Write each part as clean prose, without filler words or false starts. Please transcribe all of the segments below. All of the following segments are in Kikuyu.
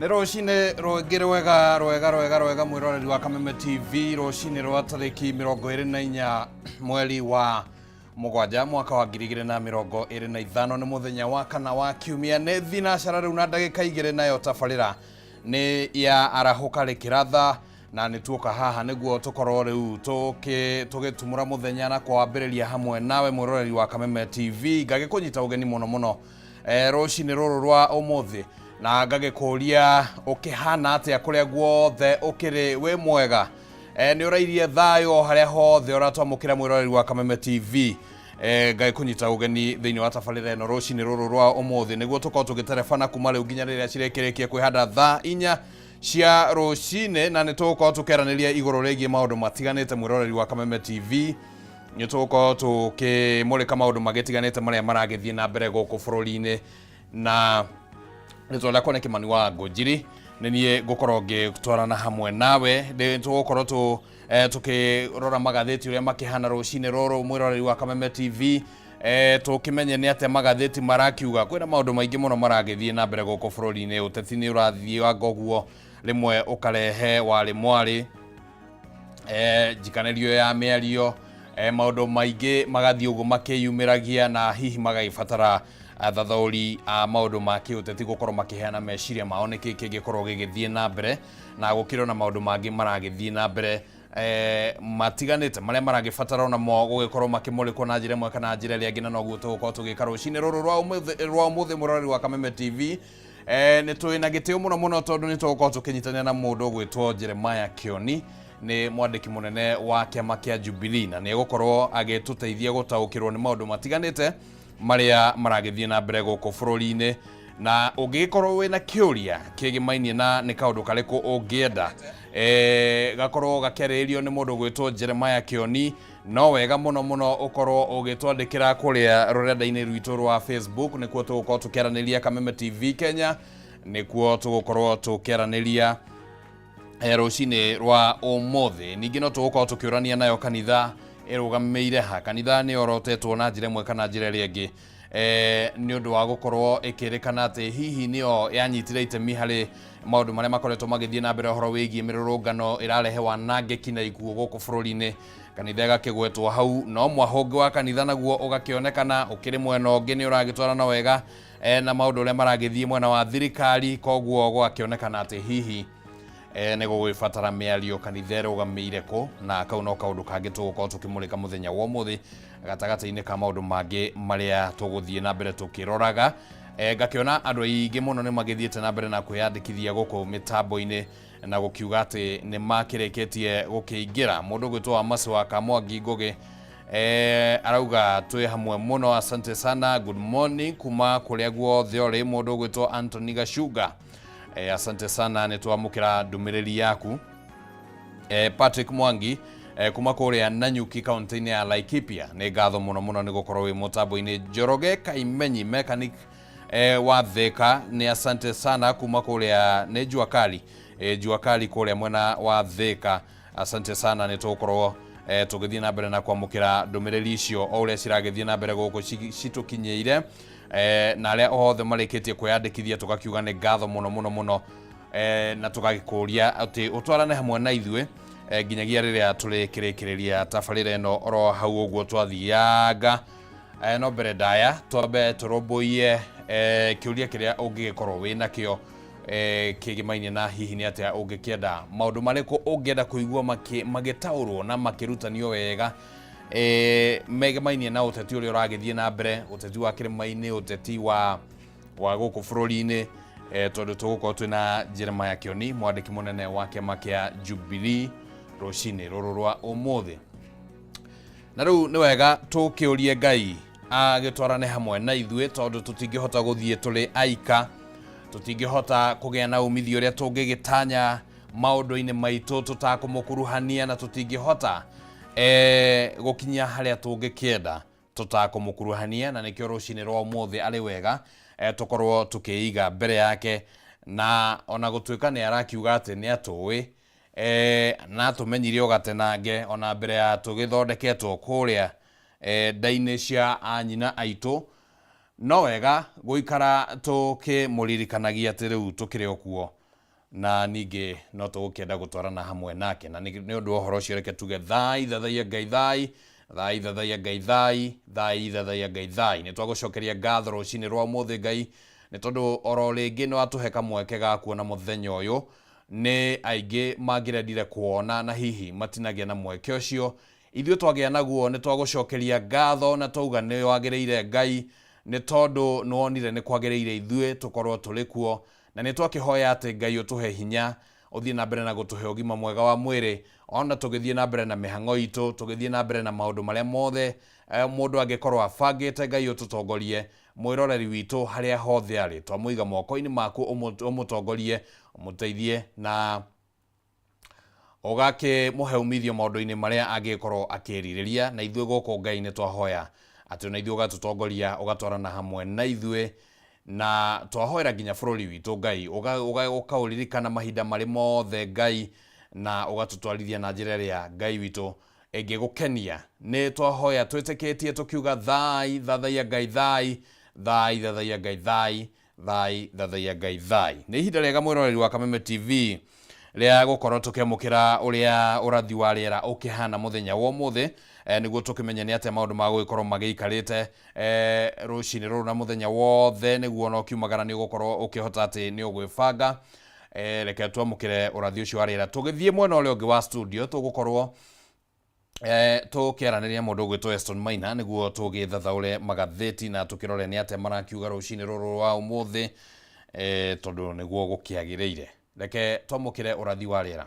Nĩ rũcinĩ rũngĩ rwega rwega rwega rwega, mwĩroreri wa Kameme TV, rũcinĩ rwa tarĩki 24 mweri wa 7 mwaka wa 2025. Nĩ mũthenya wa kana wa kiumia, nĩ thinacara rĩu na ndagĩka 2, nayo tabarĩra nĩ ya Arahũka Rĩkĩratha, na nĩ tuoka haha nĩguo tũkorwo rĩu tũgĩtumũra mũthenya na kwambĩrĩria hamwe nawe, mwĩroreri wa Kameme TV. Ngagĩkũnyita ũgeni mũno mũno rũcinĩ rũrũ rwa ũmũthĩ na ngagĩkũria ũkĩhana atĩa kũrĩa guothe ũkĩrĩ. Wĩ mwega? Nĩ ũrairie thayũ o harĩa hothe ũratwamũkĩra, mwĩroreri wa Kameme TV? Ngagĩkũnyita ũgeni thĩinĩ wa tabarĩra ĩno rũcinĩ rũrũ rwa ũmũthĩ nĩguo tũkorwo tũgĩterebana kuma rĩu nginya rĩrĩa cirekĩrĩkie kwĩhanda thaa 4 cia rũcinĩ, na nĩ tũgũkorwo tũkĩaranĩria igũrũ rĩgiĩ maũndũ matiganĩte. Mwĩroreri wa Kameme TV, nĩ tũgũkorwo tũkĩmũrĩka maũndũ magĩtiganĩte marĩa maragĩthiĩ na mbere gũkũ bũrũri-inĩ, na rĩtwa rĩakwa nĩ Kĩmani wa Ngũnjiri. Nĩ niĩ ngũkorwo ngĩtwarana hamwe nawe. Nĩ tũgũkorwo tũkĩrora magathĩti ũrĩa makĩhana rũcinĩ rũrũ, mwĩroreri wa Kameme TV, tũkĩmenye nĩ atĩa magathĩti marakiuga. Kwĩna maũndũ maingĩ mũno maragĩthiĩ na mbere gũkũ bũrũri-inĩ. Ũteti nĩ ũrathiĩ wanga ũguo, rĩmwe ũkarehe warĩ mwarĩ, njikanĩrio ya mĩario, maũndũ maingĩ magathiĩ ũguo makĩyumĩragia, na hihi magagĩbatara athathaũri a maũndũ ma kĩũteti gũkorwo makĩheana meciria mao nĩkĩ kĩngĩkorwo gĩgĩthiĩ na mbere. Na gũkĩrĩ ona maũndũ mangĩ maragĩthiĩ na mbere matiganĩte marĩa maragĩbatara onamo gũgĩkorwo makĩmũrĩkwo na njĩra ĩmwe kana njĩra ĩrĩa ĩngĩ, na noguo tũgũkorwo tũgĩka rũcinĩ rũrũ rwa ũmũthĩ, mũroreri wa Kameme TV. Nĩ tũĩ na gĩtĩo mũno mũno tondũ nĩ tũgũkorwo tũkĩnyitanĩra na mũndũ ũgwĩtwo Jeremiah Kĩoni, nĩ mwandĩki mũnene wa kĩama kĩa Jubilee, na nĩ egũkorwo agĩtũteithia gũtaũkĩrwo nĩ maũndũ matiganĩte marĩa maragĩthiĩ na mbere gũkũ bũrũri-inĩ. Na ũngĩgĩkorwo wĩna kĩũria kĩgĩmainie na nĩ kaũndũ karĩkũ ũngĩenda gakorwo gakĩarĩrĩrio nĩ mũndũ ũgwĩtwo Jeremiah Kĩoni, no wega mũno mũno ũkorwo ũgĩtwandĩkĩra kũrĩa rũrenda-inĩ rwitũ rwa Facebook. Nĩkuo tũgũkorwo tũkĩaranĩria, Kameme TV Kenya, nĩkuo tũgũkorwo tũkĩaranĩria rũcinĩ rwa ũmũthĩ. Ningĩ no tũgũkorwo tũkĩũrania nayo kanitha ĩrũgamĩire ha. Kanitha nĩ yorotetwo na njĩra ĩmwe kana njĩra ĩrĩa ĩngĩ nĩ ũndũ wa gũkorwo ĩkĩrĩkana atĩ hihi nĩyo yanyitire itemi harĩ maũndũ marĩa makoretwo magĩthiĩ na mbere ũhoro wĩgiĩ mĩrũrũngano ĩrarehe wanangĩki na ikuũ gũkũ bũrũri-inĩ. Kanitha ĩgakĩgwetwo hau, no mwahũngĩ wa kanitha naguo ũgakĩonekana ũkĩrĩ mwena ũngĩ, nĩ ũragĩtwarana wega na maũndũ ũrĩa maragĩthiĩ mwena wa thirikari. Koguo gũgakĩonekana atĩ hihi nĩ gũgĩbatara mĩario, kanitha ĩrũgamĩire kũ? Na kau no kaũndũ kangĩ tũgũkorwo tũkĩmũrĩka mũthenya wa ũmũthĩ gatagatĩ-inĩ ka maũndũ mangĩ marĩa tũgũthiĩ na mbere tũkĩroraga. Ngakĩona andũ aingĩ mũno nĩ magĩthiĩte na mbere na kwĩyandĩkithia gũkũ mĩtambo-inĩ na gũkiuga atĩ nĩ makĩrĩkĩtie gũkĩingĩra. Mũndũ ũgwĩtwo wa Maci wa Kamwangi Ngũgĩ arauga twĩ hamwe mũno, asante sana, good morning kuma kũrĩa guothe ũrĩ. Mũndũ ũgwĩtwo Anthony Gacunga, asante sana, nĩ twamũkĩra ndũmĩrĩri yaku. Patrick Mwangi kuma kũrĩa Nanyuki, kaunti-inĩ ya Laikipia, nĩ ngatho mũno mũno nĩ gũkorwo wĩ mũtambo-inĩ. Njoroge Kaimenyi mechanic wa Thika, nĩ asante sana kuma kũrĩa nĩ Jua Kali, Jua Kali kũrĩa mwena wa Thika, asante sana. Nĩ tũgũkorwo tũgĩthiĩ na mbere na kwamũkĩra ndũmĩrĩri icio o ũrĩa ciragĩthiĩ na mbere gũkũ citũkinyĩire, na arĩa othe marĩkĩtie kwĩyandĩkithia tũgakiuga nĩ ngatho mũno mũno mũno, na tũgagĩkũria atĩ ũtwarane hamwe na ithuĩ nginyagia rĩrĩa tũrĩkĩrĩkĩrĩria tabarĩra ĩno oro hau ũguo twathianga. No mbere ndaya twambe tũrũmbũiye kĩũria kĩrĩa ũngĩgĩkorwo wĩ nakĩo kĩgĩmainie na hihi nĩ atĩa ũngĩkĩenda, maũndũ marĩkũ ũngĩenda kũigua magĩtaũrwo na makĩrutanio wega megemainie na ũteti ũrĩa ũragĩthiĩ na mbere, ũteti wa kĩrĩma-inĩ, ũteti wa gũkũ bũrũri-inĩ, tondũ tũgũkorwo twĩna Jeremiah Kĩoni, mwandĩki mũnene wa kĩama kĩa Jubilee, rũcinĩ rũrũ rwa ũmũthĩ. Na rĩu nĩ wega tũkĩũrie Ngai agĩtwarane hamwe na ithuĩ, tondũ tũtingĩhota gũthiĩ tũrĩ aika, tũtingĩhota kũgĩa na umithio ũrĩa tũngĩgĩtanya maũndũ-inĩ maitũ tũtakũmũkuruhania, na tũtingĩhota gũkinya harĩa tũngĩkĩenda tũtakũmũkuruhania. Na nĩkĩo rũcinĩ rwa ũmũthĩ arĩ wega tũkorwo tũkĩiga mbere yake, na ona gũtuĩka nĩ arakiuga atĩ nĩ atũĩ na atũmenyire o gatenange ona mbere ya tũgĩthondeketwo kũrĩa nda-inĩ cia anyina aitũ, no wega gũikara tũkĩmũririkanagia atĩ rĩu tũkĩrĩ o kuo. Na ningĩ no tũgũkĩenda gũtwarana hamwe nake. Na nĩ ũndũ wa ũhoro ũcio reke tuge thai thathaiya Ngai thai, thai thathaiya Ngai thai, thai thathaiya Ngai thai. Nĩ twagũcokeria ngatho rũcinĩ rwa ũmũthĩ Ngai, nĩ tondũ oro rĩngĩ nĩ watũhe kamweke ga kuona mũthenya ũyũ. Nĩ aingĩ mangĩrendire kuona na hihi matinagĩa na mweke ũcio. Ithuĩ twagĩa naguo nĩ twagũcokeria ngatho na twauga nĩ wagĩrĩire Ngai, nĩ tondũ nĩ wonire nĩ kwagĩrĩire ithuĩ tũkorwo tũrĩ kuo. Na nĩ twakĩhoya atĩ Ngai ũtũhe hinya, ũthiĩ na mbere na gũtũhe ũgima mwega wa mwĩrĩ, ona tũgĩthiĩ na mbere na mĩhang'o itũ, tũgĩthiĩ na mbere na maũndũ marĩa mothe mũndũ angĩkorwo abangĩte. Ngai ũtũtongorie, mwĩroreri witũ harĩa hothe arĩ, twamũiga moko-inĩ maku, ũmũtongorie, ũmũteithie na ũgakĩmũhe umithio maũndũ-inĩ marĩa angĩkorwo akĩrirĩria. Na ithuĩ gũkũ Ngai nĩ twahoya atĩ ona ithuĩ ũgatũtongoria, ũgatwarana hamwe na ithuĩ, na twahoera nginya bũrũri witũ Ngai ũkaũririkana mahinda marĩ mothe Ngai, na ũgatũtwarithia na njĩra ĩrĩa Ngai witũ ĩngĩgũkenia. Nĩ twahoya twĩtĩkĩtie tũkiuga thai thathaiya Ngai thai, thai thathaiya Ngai thai, thai thathaiya Ngai thai. Nĩ ihinda rĩega mwĩroreri wa Kameme TV rĩa gũkorwo tũkĩamũkĩra ũrĩa ũrathi wa rĩera ũkĩhana mũthenya wa ũmũthĩ, nĩguo tũkĩmenye nĩ atĩa maũndũ ma gũgĩkorwo magĩikarĩte rũcinĩ rũrũ na mũthenya wothe, nĩguo ona ũkiumagara nĩ ũgũkorwo ũkĩhota atĩ nĩ ũgwĩbanga. Reke twamũkĩre ũrathi ũcio wa rĩera. Tũgĩthiĩ mwena ũrĩa ũngĩ wa studio tũgũkorwo tũkĩaranĩria mũndũ ũgwĩtwo Eston Maina, nĩguo tũgĩthathaũre magathĩti na tũkĩrore nĩ atĩa marakiuga rũcinĩ rũrũ rwa ũmũthĩ, tondũ nĩguo gũkĩagĩrĩire. Reke twamũkĩre ũrathi wa rĩera.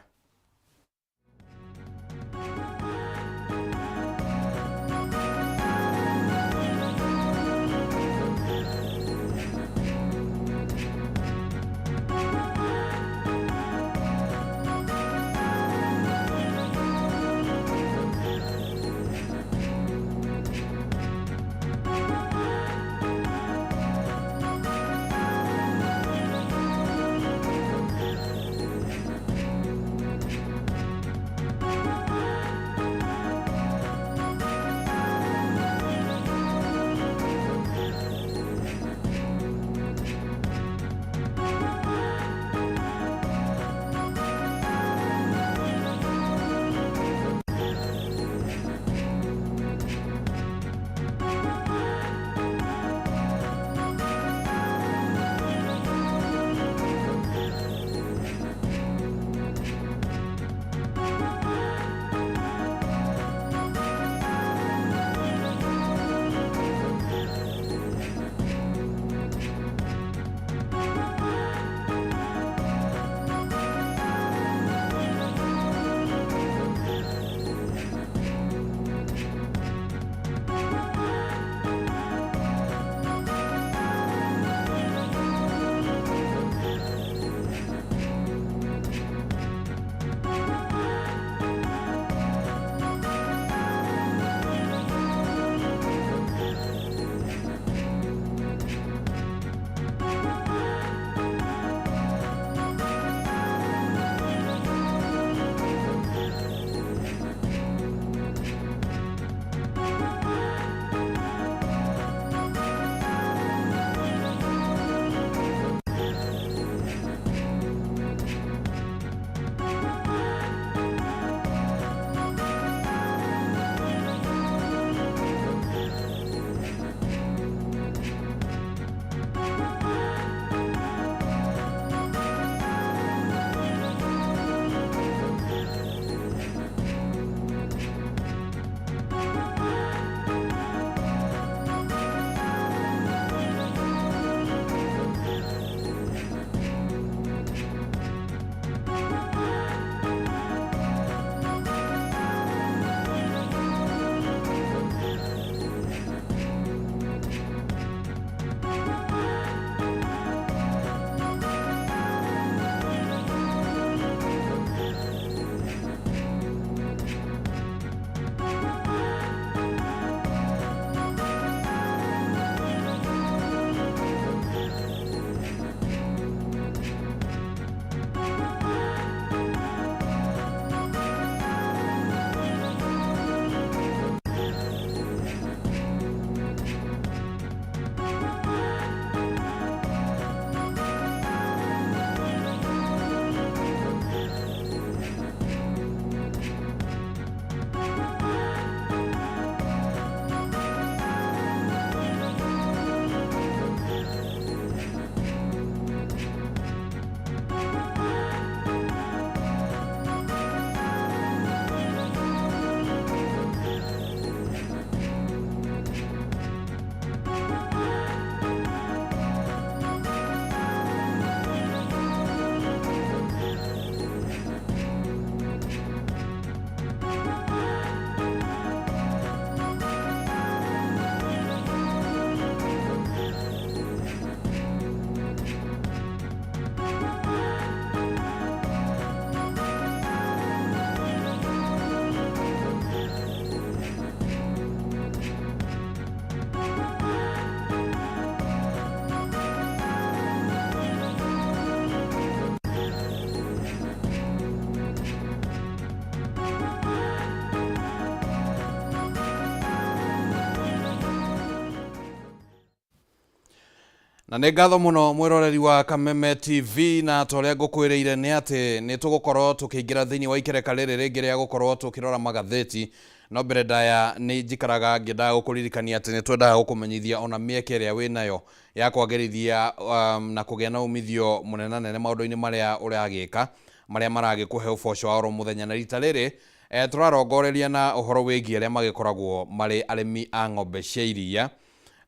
Na nĩ ngatho mũno mwĩroreri wa Kameme TV, na ta ũrĩa ngũkwĩrĩire nĩ atĩ nĩ tũgũkorwo tũkĩingĩra thĩinĩ wa ikereka rĩrĩ rĩngĩ rĩa gũkorwo tũkĩrora magathĩti. No mbere ndaya nĩ njikaraga ngĩendaga gũkũririkania atĩ nĩ twendaga gũkũmenyithia ona mĩeke ĩrĩa wĩnayo ya kwagĩrithia na kũgĩa na umithio mũnenanene maũndũ-inĩ marĩa ũragĩka, marĩa maragĩkũhe ũboco wa oro mũthenya. Na rita rĩrĩ tũrarongoreria na ũhoro wĩgiĩ arĩa magĩkoragwo marĩ arĩmi a ng'ombe cia iria,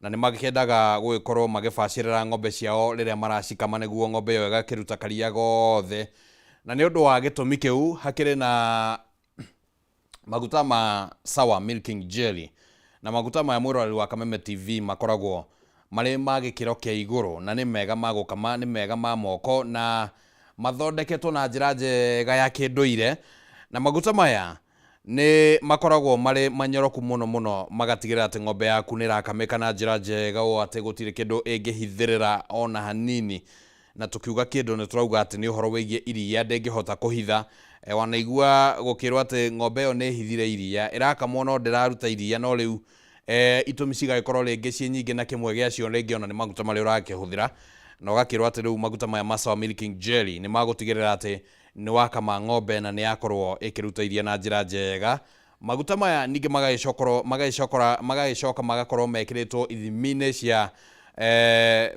na nĩ makĩendaga gũgĩkorwo magĩbacĩrĩra ng'ombe ciao rĩrĩa maracikama nĩguo ng'ombe ĩyo ĩgakĩruta karia gothe. Na nĩ ũndũ wa gĩtũmi kĩu hakĩrĩ na maguta ma Sawa Milking Jelly. Na maguta maya, mwĩroreri wa Kameme TV, makoragwo marĩ ma gĩkĩro kĩa igũrũ na nĩ mega ma gũkama, nĩ mega ma moko na mathondeketwo na njĩra njega ya kĩndũire. Na maguta maya nĩ makoragwo marĩ manyoroku mũno mũno, magatigĩrĩra atĩ ng'ombe yaku nĩ ĩrakamĩka na njĩra njega ũũ atĩ gũtirĩ kĩndũ ĩngĩhithĩrĩra ona hanini. Na tũkiuga kĩndũ nĩ tũrauga atĩ nĩ ũhoro wĩgiĩ iria ndĩngĩhota kũhitha. Wanaigua gũkĩrwo atĩ ng'ombe ĩyo nĩ ĩhithire iria, ĩrakamwo no ndĩraruta iria, no rĩu itũmi cigagĩkorwo rĩngĩ ciĩ nyingĩ, na kĩmwe gĩacio rĩngĩ ona nĩ maguta marĩa ũrakĩhũthĩra, na ũgakĩrwo atĩ rĩu maguta maya ma Sawa Milking Jelly nĩ magũtigĩrĩra atĩ nĩ wakama ng'ombe na nĩ yakorwo ĩkĩruta iria na njĩra njega. Maguta maya ningĩ magagĩcokorwo magagĩcokora magagĩcoka magakorwo mekĩrĩtwo ithimi-inĩ cia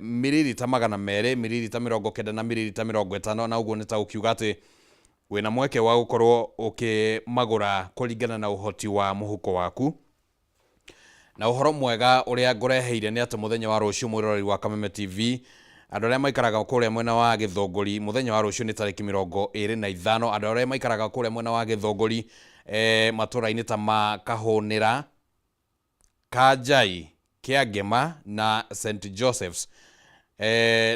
miririta 200, miririta 90 na miririta 50, na ũguo nĩ ta ũkiuga atĩ wĩna mweke wa gũkorwo ũkĩmagũra kũringana na ũhoti wa mũhuko waku. Na ũhoro mwega ũrĩa ngũreheire nĩ atĩ mũthenya wa rũciũ, mwĩroreri wa Kameme TV, andũ arĩa maikaraga kũrĩa mwena wa Gĩthũngũri, mũthenya wa rũciũ nĩ tarĩki 25, andũ arĩa maikaraga kũrĩa mwena wa Gĩthũngũri, matũra-inĩ ta ma Kahũnĩra, Kanjai, Kĩangema na St Joseph's,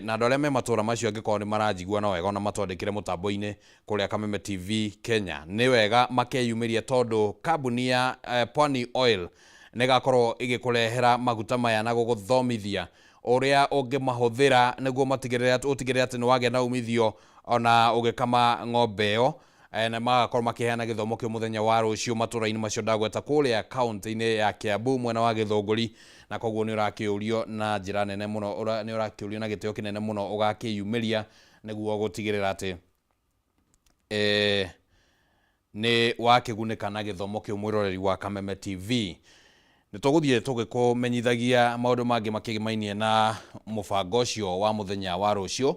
na andũ arĩa me matũra macio angĩkorwo nĩ maranjigua no wega ona matwandĩkĩre mũtambo-inĩ kũrĩa Kameme TV Kenya, nĩ wega makeyumĩria tondũ kambuni ya Pwani Oil nĩ ĩgakorwo ĩgĩkũrehera maguta maya na gũgũthomithia ũrĩa ũngĩmahũthĩra nĩguo matigĩrĩre ũtigĩrĩre atĩ nĩ wagĩa na umithio ona ũgĩkama ng'ombe ĩyo. Na magakorwo makĩheana gĩthomo kĩu mũthenya wa rũciũ matũra-inĩ macio ndagweta kũrĩa kaunti-inĩ ya Kiambu mwena wa Gĩthũngũri. Na koguo nĩ ũrakĩũrio na njĩra nene mũno, nĩ ũrakĩũrio na gĩtĩo kĩnene mũno ũgakĩyumĩria nĩguo gũtigĩrĩra atĩ nĩ wakĩgunĩka na gĩthomo kĩu. Mwĩroreri wa Kameme TV, nĩ tũgũthiĩ tũgĩkũmenyithagia maũndũ mangĩ makĩgĩmainie na mũbango ũcio wa mũthenya wa rũciũ,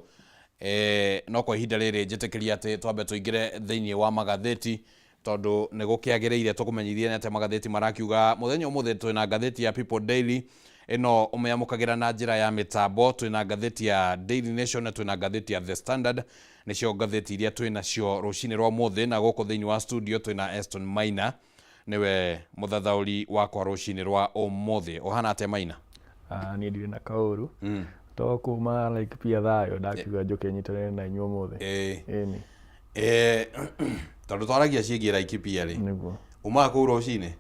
no kwa ihinda rĩrĩ njĩtĩkĩria atĩ twambe tũingĩre thĩinĩ wa magathĩti tondũ nĩ gũkĩagĩrĩire tũkũmenyithie nĩ atĩa magathĩti marakiuga mũthenya ũmũthĩ. Twĩna ngathĩti ya People Daily, ĩno ũmĩamũkagĩra na njĩra ya mĩtambo, twĩna ngathĩti ya Daily Nation na twĩna ngathĩti ya The Standard. Nĩcio ngathĩti iria twĩ nacio rũcinĩ rwa ũmũthĩ. Na gũkũ thĩinĩ wa studio twĩna Eston Maina, nĩwe mũthathaũri wakwa rũcinĩ rwa ũmũthĩ. Ũhana atĩa, Maina? Ah, niĩ ndirĩ na kaũru. To kuma like pia thayũ, ndakiuga njũke nyitanĩre na inyuĩ ũmũthĩ. Ĩni. Tondũ twaragia ciĩgiĩ Laikipia rĩ, Nĩguo. Umaga kũu rũcinĩ?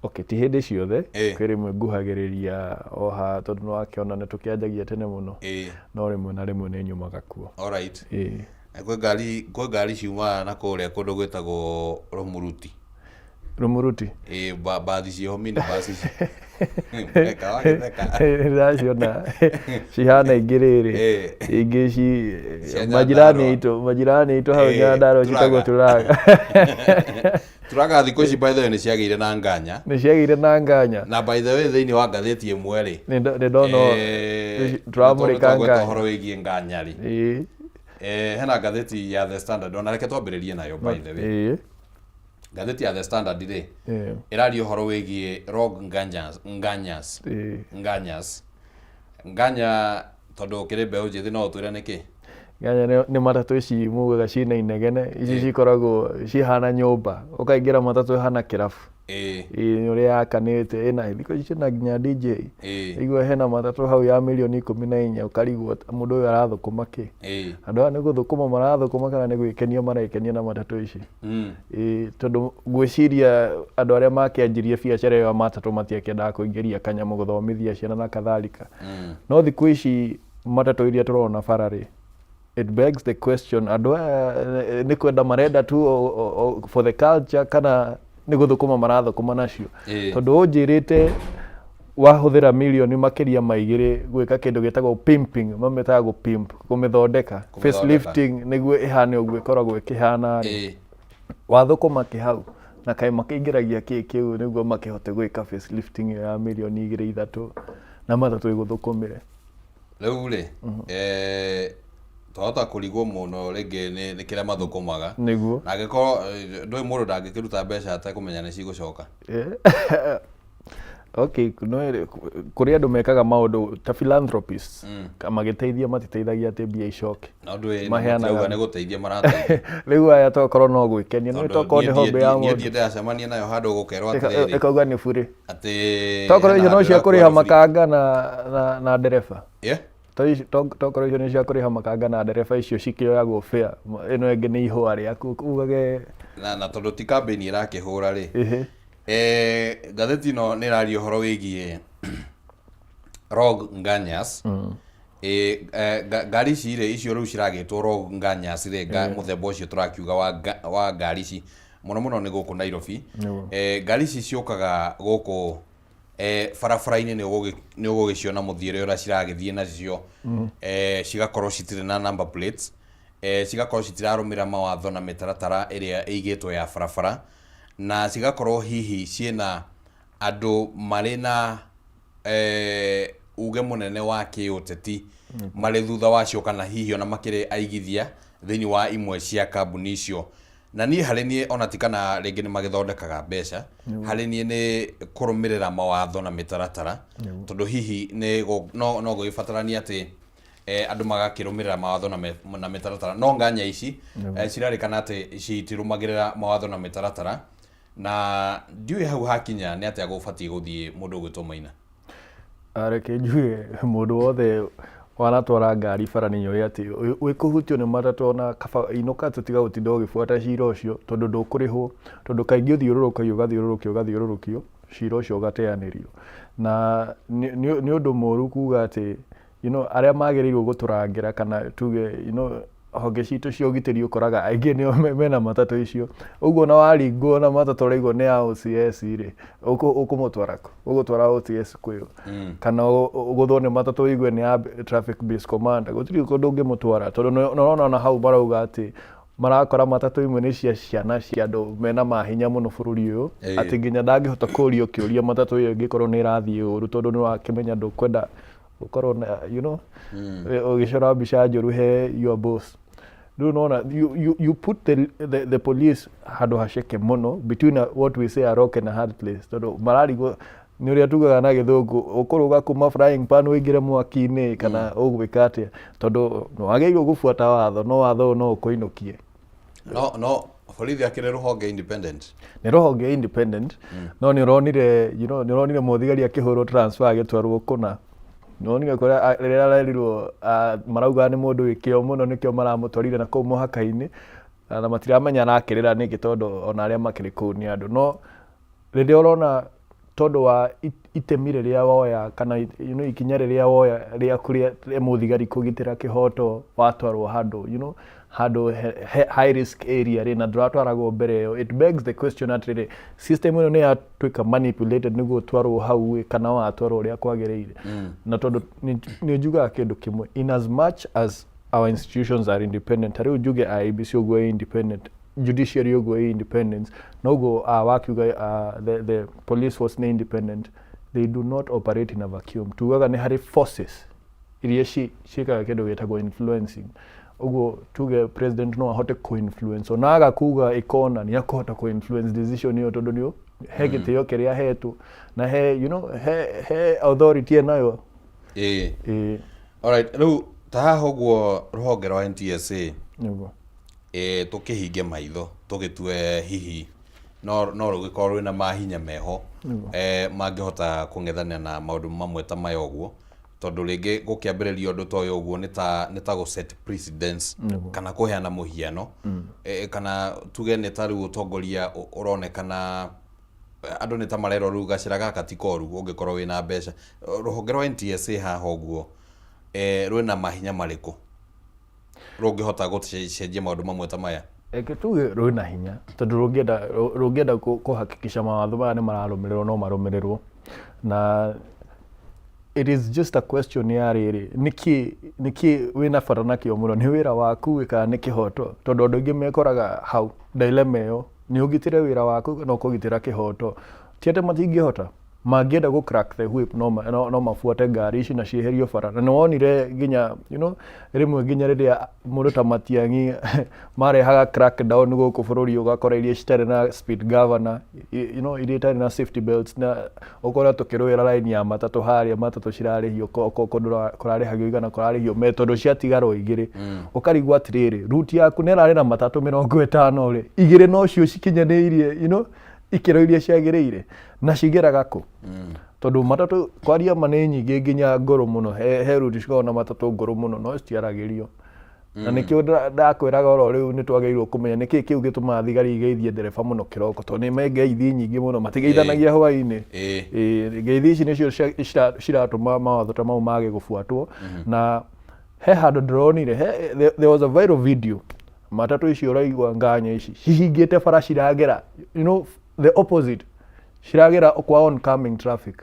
Okay, ti hĩndĩ ciothe. Kwĩ rĩmwe nguhagĩrĩria oha tondũ nĩ wakĩona nĩ tũkĩanjagia tene mũno. No rĩmwe na rĩmwe nĩ nyumaga kuo. Alright. Kwĩ ngari ciumaga na kũrĩa kũndũ gwĩtagwo Rũmuruti. Rũmuruti? Ĩĩ, mbathi ciĩho, mini bus ici. Reka wagĩtheka. Ndĩraciona cihana ingĩ rĩrĩ, ingĩ ci Cia majirani Nyandarũa. aitũ, majirani aitũ hau Nyandarũa Turaga. Citagwo turaga. Turaga thikũ ici, by the way, nĩ ciagĩire na nganya. Nĩ ciagĩire na nganya. Na by the way, thĩinĩ wa ngathĩti ĩmwe rĩ, Nĩ ndona tũramũrĩka twagweta nganya. Ũhoro wĩgiĩ nganya rĩ, hena ngathĩti ya The Standard, ona reke twambĩrĩrie nayo, by the way. Ngathĩti ya The Standard rĩ, ĩraria ũhoro wĩgiĩ rogue nganyas, nganyas. Nganyas, nganya, tondũ ũkĩrĩ mbeũ njĩthĩ no ũtwĩre nĩkĩ? Nganya nĩ matatũ ici mugaga ciĩna inegene ici, cikoragwo cihana nyũmba, ũkaingĩra matatũ ĩhana kĩrabu. Ĩĩ, nĩ ũrĩa yakanĩte ĩna thikũ ici ciĩna nginya DJ. Igua hena matatũ hau ya mirioni 14, ũkarigwo mũndũ ũyũ arathũkũma kĩ. Andũ aya nĩ gũthũkũma marathũkũma kana nĩ gwĩkenia marekenia na matatũ ici? Ĩĩ, tondũ ngwĩciria andũ arĩa makĩanjirie biacara ĩyo ya matatũ matiakĩendaga kũingĩria kanyamũ gũthomithia ciana na kadhalika. No thikũ ici matatũ iria tũrona bara rĩ, it begs the question, andũ aya nĩ kwenda marenda tu for the culture kana nĩ gũthũkũma marathũkũma nacio? Tondũ ũnjĩrĩte Wahũthĩra mirioni makĩria ma 2 gwĩka kĩndũ gĩtagwo pimping, mamĩtaga gũ pimp, kũmĩthondeka, facelifting, nĩguo ĩhane ũguo ĩkoragwo ĩkĩhana rĩ. Wathũkũma kĩ hau? Na kaĩ makĩingĩragia kĩ kĩu nĩguo makĩhote gwĩka facelifting ĩyo ya mirioni 2 3 na matatũ ĩgũthũkũmĩre? Rĩu rĩ, twahota kũrigwo mũno rĩngĩ nĩ kĩrĩa mathũkũmaga. Nĩguo. Na angĩkorwo ndũĩ mũndũ ndangĩkĩruta mbeca atekũmenya nĩ cigũcoka. Okay, no kũrĩ andũ mekaga maũndũ ta philanthropists, magĩteithia matiteithagia atĩ mbia icoke. No ndũĩ Maheanaga. matirauga nĩ gũteithia marateithia. Rĩu aya tokorwo no gwĩkenia, nĩ Tondũ tokorwo nĩ niĩ hobby ya niĩ mũndũ. ndiĩ ndĩracemania nayo handũ gũkerwo atĩrĩrĩ. Ĩkauga nĩ burĩ. Atĩ Tokorwo hena icio no handũ cia ĩrakuoya kũrĩha burĩ. makanga na ndereba. Yeah? Tokorwo icio nĩ cia kũrĩha makanga na ndereba icio cikĩoyagwo fare. Ĩno ĩngĩ nĩ ihũa rĩaku ugage. Na tondũ ti kambĩini ĩrakĩhũra rĩ. Ngathĩti ĩno nĩ ĩraria ũhoro wĩgiĩ Rogue Nganyas. Ngari ici rĩ, icio rĩu ciragĩtwo Rogue Nganyas rĩ, mũthemba ũcio tũrakiuga wa ngari ici mũno mũno nĩ gũkũ Nairobi. Ngari ici ciũkaga gũkũ barabara-inĩ, nĩ ũgũgĩciona mũthiĩre ũrĩa ciragĩthiĩ nacio, cigakorwo citirĩ na number plates, cigakorwo citirarũmĩrĩra mawatho na mĩtaratara ĩrĩa ĩigĩtwo ya barabara, na cigakorwo hihi ciĩna andũ marĩ na uge mũnene wa kĩũteti marĩ thutha wacio, kana hihi ona makĩrĩ aigithia thĩinĩ wa imwe cia kambuni icio. Na niĩ harĩ niĩ, ona ti kana rĩngĩ nĩ magĩthondekaga mbeca, harĩ niĩ nĩ kũrũmĩrĩra mawatho na mĩtaratara, tondũ hihi nĩ no gũgĩbatarania atĩ andũ magakĩrũmĩrĩra mawatho na mĩtaratara, no nganya ici cirarĩkana atĩ citirũmagĩrĩra mawatho na mĩtaratara, na ndiũĩ hau hakinya nĩ atĩa gũbatiĩ gũthiĩ mũndũ ũgwĩtwo Maina. Reke njuge mũndũ wothe wanatwara ngari bara nĩ oĩ atĩ wĩ kũhutio nĩ matatũ, ona kaba inũka tũtiga gũtinda ũgĩbuata cira ũcio, tondũ ndũkũrĩhwo, tondũ kaingĩ ũthiũrũrũkagio, ũgathiũrũrũkio, ũgathiũrũrũkio, cira ũcio ũgateanĩrio. Na nĩ ũndũ mũru kuga atĩ arĩa magĩrĩirwo gũtũrangĩra, kana tuge honge citũ cia ũgitĩri, ũkoraga aingĩ nĩo mena matatũ icio. Ũguo ona waringwo na matatũ ũraigua nĩ ya OCS rĩ, ũkũmũtwara kũ? Ũgũtwara OCS kwĩ ũ? Kana ũgũthwo nĩ matatũ ũigue nĩ ya traffic base commander? Gũtirĩ kũndũ ũngĩmũtwara, tondũ nĩ ũrona ona hau marauga atĩ marakora matatũ imwe nĩ cia ciana cia andũ mena mahinya mũno bũrũri ũyũ, atĩ nginya ndangĩhota kũrio kĩũria matatũ ĩyo ĩngĩkorwo nĩ ĩrathiĩ ũru, tondũ nĩ wakĩmenya ndũkwenda gũkorwo na ũgĩcora mbica njũru he your boss. Rĩu nona you put the police handũ haceke mũno, between what we say, a rock and a hard place, tondũ mararigwo nĩ ũrĩa tugaga na Gĩthũngũ, ũkũrũga kuma frying pan ũingĩre mwaki-inĩ kana ũgwĩka atĩa, tondũ wagĩrĩirwo gũbuata watho, no watho ũyũ no ũkũinũkie. No borithi akĩrĩ rũhonge independent. Nĩ rũhonge independent, no nĩ ũronire you know nĩ ũronire mũthigari akĩhũrwo transfer agĩtwarwo kũna. Nĩ wonire kũrĩa rĩrĩa arerirwo marauga nĩ mũndũ wĩ kĩo mũno, nĩkĩo maramũtwarire na kũu mũhaka-inĩ, na matiramenya arakĩrĩra nĩkĩ, tondũ ona arĩa makĩrĩ kũu nĩ andũ. No rĩrĩa ũrona tondũ wa itemi rĩrĩa woya, kana ikinya rĩrĩa woya rĩaku rĩa mũthigari kũgitĩra kĩhoto, watwarwo handũ handũ high risk area rĩ, na ndũratwaragwo mbere ĩyo, it begs the question atĩrĩrĩ, system ĩno nĩ yatuĩka manipulated nĩguo ũtwarwo hau ĩ, kana watwarwo ũrĩa kwagĩrĩire? Na tondũ nĩ njugaga kĩndũ kĩmwe, in as much as our institutions are independent, ta rĩu njuge IEBC ũguo ĩ independent, judiciary ũguo ĩ independent, noguo wakiuga the police force nĩ independent, they do not operate in a vacuum. Tugaga nĩ harĩ forces iria ciĩkaga kĩndũ gĩtagwo influencing. Ũguo tuge president no ahote kũ-influence, ona aga kuga ĩkona nĩ akũhota kũ-influence decision ĩyo, tondũ nĩ he gĩtĩo kĩrĩa ahetwo na he you know he he authority enayo. Ĩĩ. Alright, rĩu ta haha ũguo rũhonge rwa NTSA, tũkĩhinge maitho tũgĩtue hihi no rũgĩkorwo rwĩna mahinya meho mangĩhota kũng'ethanĩra na maũndũ mamwe ta maya ũguo, tondũ rĩngĩ gũkĩambĩrĩria ũndũ ta ũyũ ũguo nĩ ta gũ set precedence, kana kũheana mũhiano, kana tuge nĩ ta rĩu ũtongoria ũronekana andũ nĩ ta marerwo rĩu gacĩra gaka ti koru ũngĩkorwo wĩna mbeca. Rũhonge rwa NTSA haha ũguo rwĩna mahinya marĩkũ rũngĩhota gũcenjia maũndũ mamwe ta maya? Reke tuge rwĩna hinya, tondũ rũngĩenda kũhakikisha mawatho maya nĩ mararũmĩrĩrwo, no marũmĩrĩrwo. Na It is just a question ya rĩrĩ, nĩkĩ nĩkĩ wĩna bata nakĩo mũno, nĩ wĩra waku ĩ kana nĩ kĩhoto? Tondũ andũ aingĩ mekoraga hau dilemma ĩyo, nĩ ũgitĩre wĩra waku kana ũkũgitĩra kĩhoto. Ti atĩ matingĩhota, mangĩenda gũ crack the whip no, no, no mabuate ngari ici na cieherio bara. Na nĩ wonire nginya rĩmwe nginya rĩrĩa mũndũ ta Matiang'i marehaga crackdown gũkũ bũrũri, ũgakora iria citarĩ na speed governor, iria itarĩ na safety belts, na ũkora tũkĩrũĩra line ya matatũ harĩa matatũ cirarĩhio kũndũ kũrarĩhagio 100 kũrarĩhio me tondũ ciatigarwo 2. Ũkarigwo atĩrĩrĩ, route yaku nĩ ĩrarĩ na matatũ 50 rĩ, 2 nocio cikinyanĩirie ikĩro iria ciagĩrĩire, na cigeraga kũ? Tondũ matatũ kwaria ma nĩ nyingĩ nginya ngũrũ mũno, he route cikoragwo na matatũ ngũrũ mũno no citiaragĩrio. Na nĩkĩo ndakwĩraga oro rĩu nĩ twagĩrĩirwo kũmenya nĩkĩĩ kĩu gĩtũmaga thigari igeithie ndereba mũno kĩroko, tondũ nĩ me ngeithi nyingĩ mũno, matigeithanagia hwaĩ-inĩ. Ngeithi ici nĩcio ciratũma mawatho ta mau mage gũbuatwo. Na he handũ ndĩronire, there was a viral video, matatũ icio ũraigua nganya ici cihingĩte bara, ciragera the opposite, ciragera kwa oncoming traffic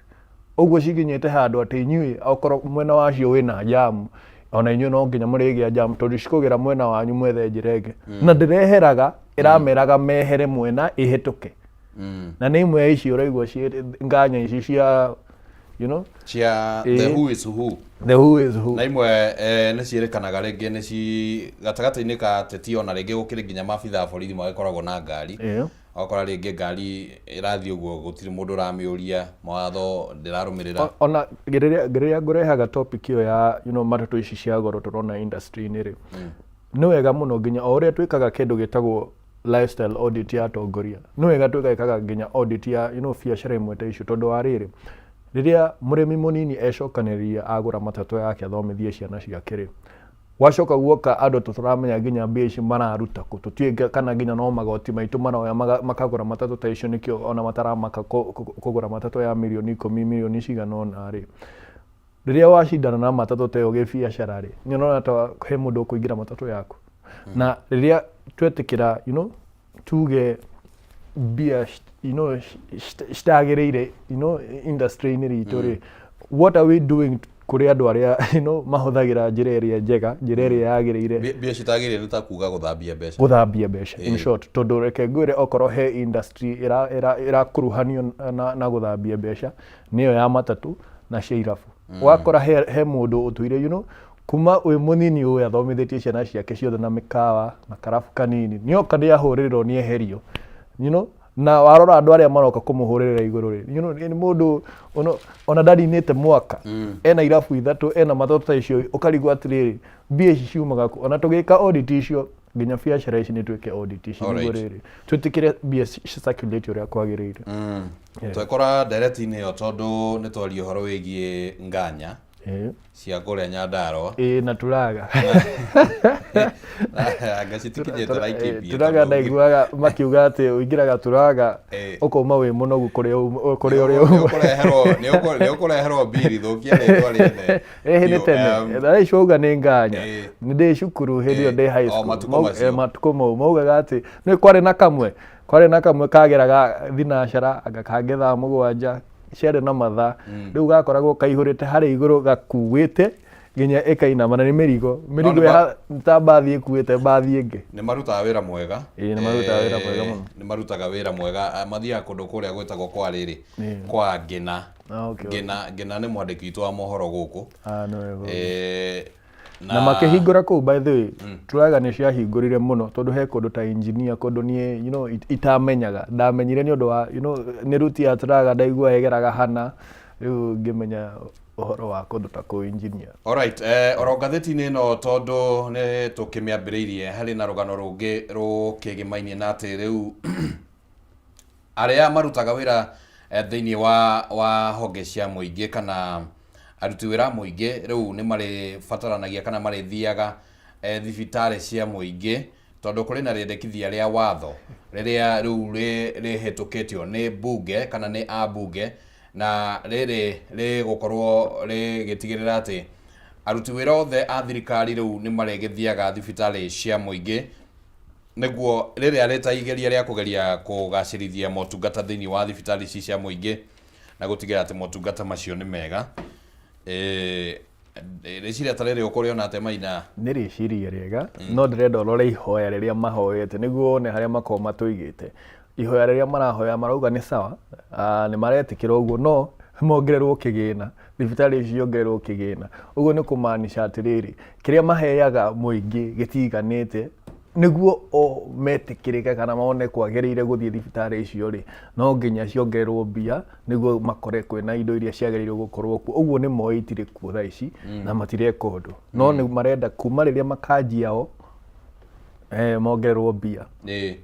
ũguo, cikinyĩte handũ atĩ inyuĩ okorwo mwena wacio wĩna jam, ona inyuĩ no nginya mũrĩgĩa jam, tondũ cikũgera mwena wanyu mwethe njĩra ĩngĩ. Na ndĩreheraga, ĩrameraga mehere mwena ĩhĩtũke. Na nĩ imwe ya ici ũraigua nganya ici cia cia the who is who. The who is who. Na imwe nĩ ciĩrĩkanaga rĩngĩ nĩ ci gatagatĩ-inĩ ka ateti, ona rĩngĩ gũkĩrĩ nginya maabitha a borithi magĩkoragwo na ngari. Ũgakora rĩngĩ ngari ĩrathiĩ ũguo, gũtirĩ mũndũ ũramĩũria mawatho, ndĩrarũmĩrĩra. Ona rĩrĩa ngũrehaga topic ĩyo ya matatũ ici cia goro tũrona industry-inĩ rĩ, nĩ wega mũno nginya o ũrĩa twĩkaga kĩndũ gĩtagwo lifestyle audit ya atongoria, nĩ wega twĩgekaga nginya audit ya biacara imwe ta icio, tondũ wa rĩrĩ, rĩrĩa mũrĩmi mũnini ecokanĩrĩria agũra matatũ yake athomithie ciana ciake rĩ, gwacoka guoka andũ tũtaramenya nginya mbia ici mararuta kũ, tũtiũĩ kana nginya no magoti maitũ maroya makagũra matatũ ta icio, nĩkĩo ona mataramaka kũgũra matatũ ya mirioni 10, mirioni cigana ũna rĩ. Rĩrĩa wacindana na matatũ ta ĩyo gĩbiacara rĩ, nĩ ũrona ta he mũndũ ũkũingĩra matatũ yaku? Na rĩrĩa twetĩkĩra tuge mbia citagĩrĩire industry-inĩ ritũ rĩ, what are we doing kũrĩ andũ arĩa mahũthagĩra njĩra ĩrĩa njega, njĩra ĩrĩa yagĩrĩire? Mbia citagĩrĩire nĩ ta kuga gũthambia mbeca. Gũthambia mbeca, in short. Tondũ reke ngwĩre, okorwo he industry ĩrakuruhanio na gũthambia mbeca, nĩyo ya matatũ na cia irabu. Ũgakora he mũndũ ũtũire kuma wĩ mũnini ũĩ athomithĩtie ciana ciake ciothe na mĩkawa na karabu kanini, nĩoka nĩ ahũrĩrĩrwo, nĩ eherio, na warora andũ arĩa maroka kũmũhũrĩrĩra igũrũ rĩ, nĩ mũndũ ona ndaninĩte mwaka, ena irabu 3, ena matatũ ta icio. Ũkarigwo atĩrĩrĩ, mbia ici ciumaga kũ? Ona tũgĩka audit icio, nginya biacara ici nĩ twĩke audit ici, nĩguo rĩrĩ twĩtĩkĩre mbia ci circulate ũrĩa kwagĩrĩire. Twekora ndereti-inĩ ĩyo tondũ nĩ twaria ũhoro wĩgiĩ nganya cia kũrĩa Nyandarua. Ĩĩ, na turaga. Anga citikinyĩte Laikipia. Turaga, ndaiguaga makiuga atĩ ũingĩraga turaga ũkauma wĩ mũnogu kũrĩ ũrĩa uma. Nĩ ũkũreherwo mbiri thũkia rĩtwa rĩene. Ĩhĩ, nĩ tene thaa ici wauga nĩ nganya, nĩ ndĩ cukuru hĩndĩ ĩyo ndĩ high O school. matukũ macio. Matukũ mau maugaga atĩ nĩ kwarĩ na kamwe kageraga thinacara anga kangĩ thaa 7, ciarĩ na mathaa. Rĩu gakoragwo kaihũrĩte harĩa igũrũ, gakuĩte nginya ĩkainama, na nĩ mĩrigo mĩrigo ta mbathi ĩkuĩte mbathi ĩngĩ. Nĩ marutaga wĩra mwega. Ĩĩ, nĩ marutaga wĩra mwega mũno. Nĩ marutaga wĩra mwega. Mathiaga kũndũ kũrĩa gwĩtagwo kwa rĩrĩ, kwa Ngĩna. Ah, okay. Ngĩna, Ngĩna nĩ mwandĩki witũ wa mohoro gũkũ. Ah, nĩ wega. Na Na makĩhingũra kũu, by the way, turaga nĩ ciahingũrire mũno, tondũ he kũndũ ta engineer, kũndũ niĩ itamenyaga, ndamenyire nĩ ũndũ wa nĩ ruti ya turaga, ndaigua ĩgeraga hana, rĩu ngĩmenya ũhoro wa kũndũ ta kũu engineer. Alright, oro ngathĩti-inĩ ĩno, tondũ nĩ tũkĩmĩambĩrĩirie, harĩ na rũgano rũngĩ rũkĩgĩmainie na atĩ rĩu arĩa marutaga wĩra thĩinĩ wa honge cia mũingĩ kana aruti wĩra a mũingĩ rĩu nĩ marĩbataranagia kana marĩthiaga thibitarĩ cia mũingĩ, tondũ kũrĩ na rĩendekithia rĩa watho rĩrĩa rĩu rĩhĩtũkĩtio nĩ mbunge kana nĩ ambunge, na rĩrĩ rĩgũkorwo rĩgĩtigĩrĩra atĩ aruti wĩra othe a thirikari rĩu nĩ marĩgĩthiaga thibitarĩ cia mũingĩ, nĩguo rĩrĩa rĩta igeria rĩa kũgeria kũgacĩrithia motungata thĩinĩ wa thibitarĩ ici cia mũingĩ na gũtigĩrĩra atĩ motungata macio nĩ mega. Rĩciria ta rĩrĩ ũkũrĩona atĩa, Maina? Nĩ rĩciria rĩega, no ndĩrenda ũrore ihoya rĩrĩa mahoete nĩguo wone harĩa makoragwo matũigĩte. Ihoya rĩrĩa marahoya marauga nĩ sawa, nĩ maretĩkĩra ũguo, no mongererwo kĩgĩna, thibitarĩ ici ciongererwo kĩgĩna. Ũguo nĩ kũmaanisha atĩrĩrĩ, kĩrĩa maheaga mũingĩ gĩtiiganĩte, nĩguo o metĩkĩrĩke kana mone kwagĩrĩire gũthiĩ thibitarĩ icio rĩ, no nginya ciongererwo mbia nĩguo makore kwĩna indo iria ciagĩrĩirwo gũkorwo kuo. Ũguo nĩ moĩ itirĩ kuo thaa ici na matireka ũndũ, no nĩ marenda kuma rĩrĩa makanjia o mongererwo mbia.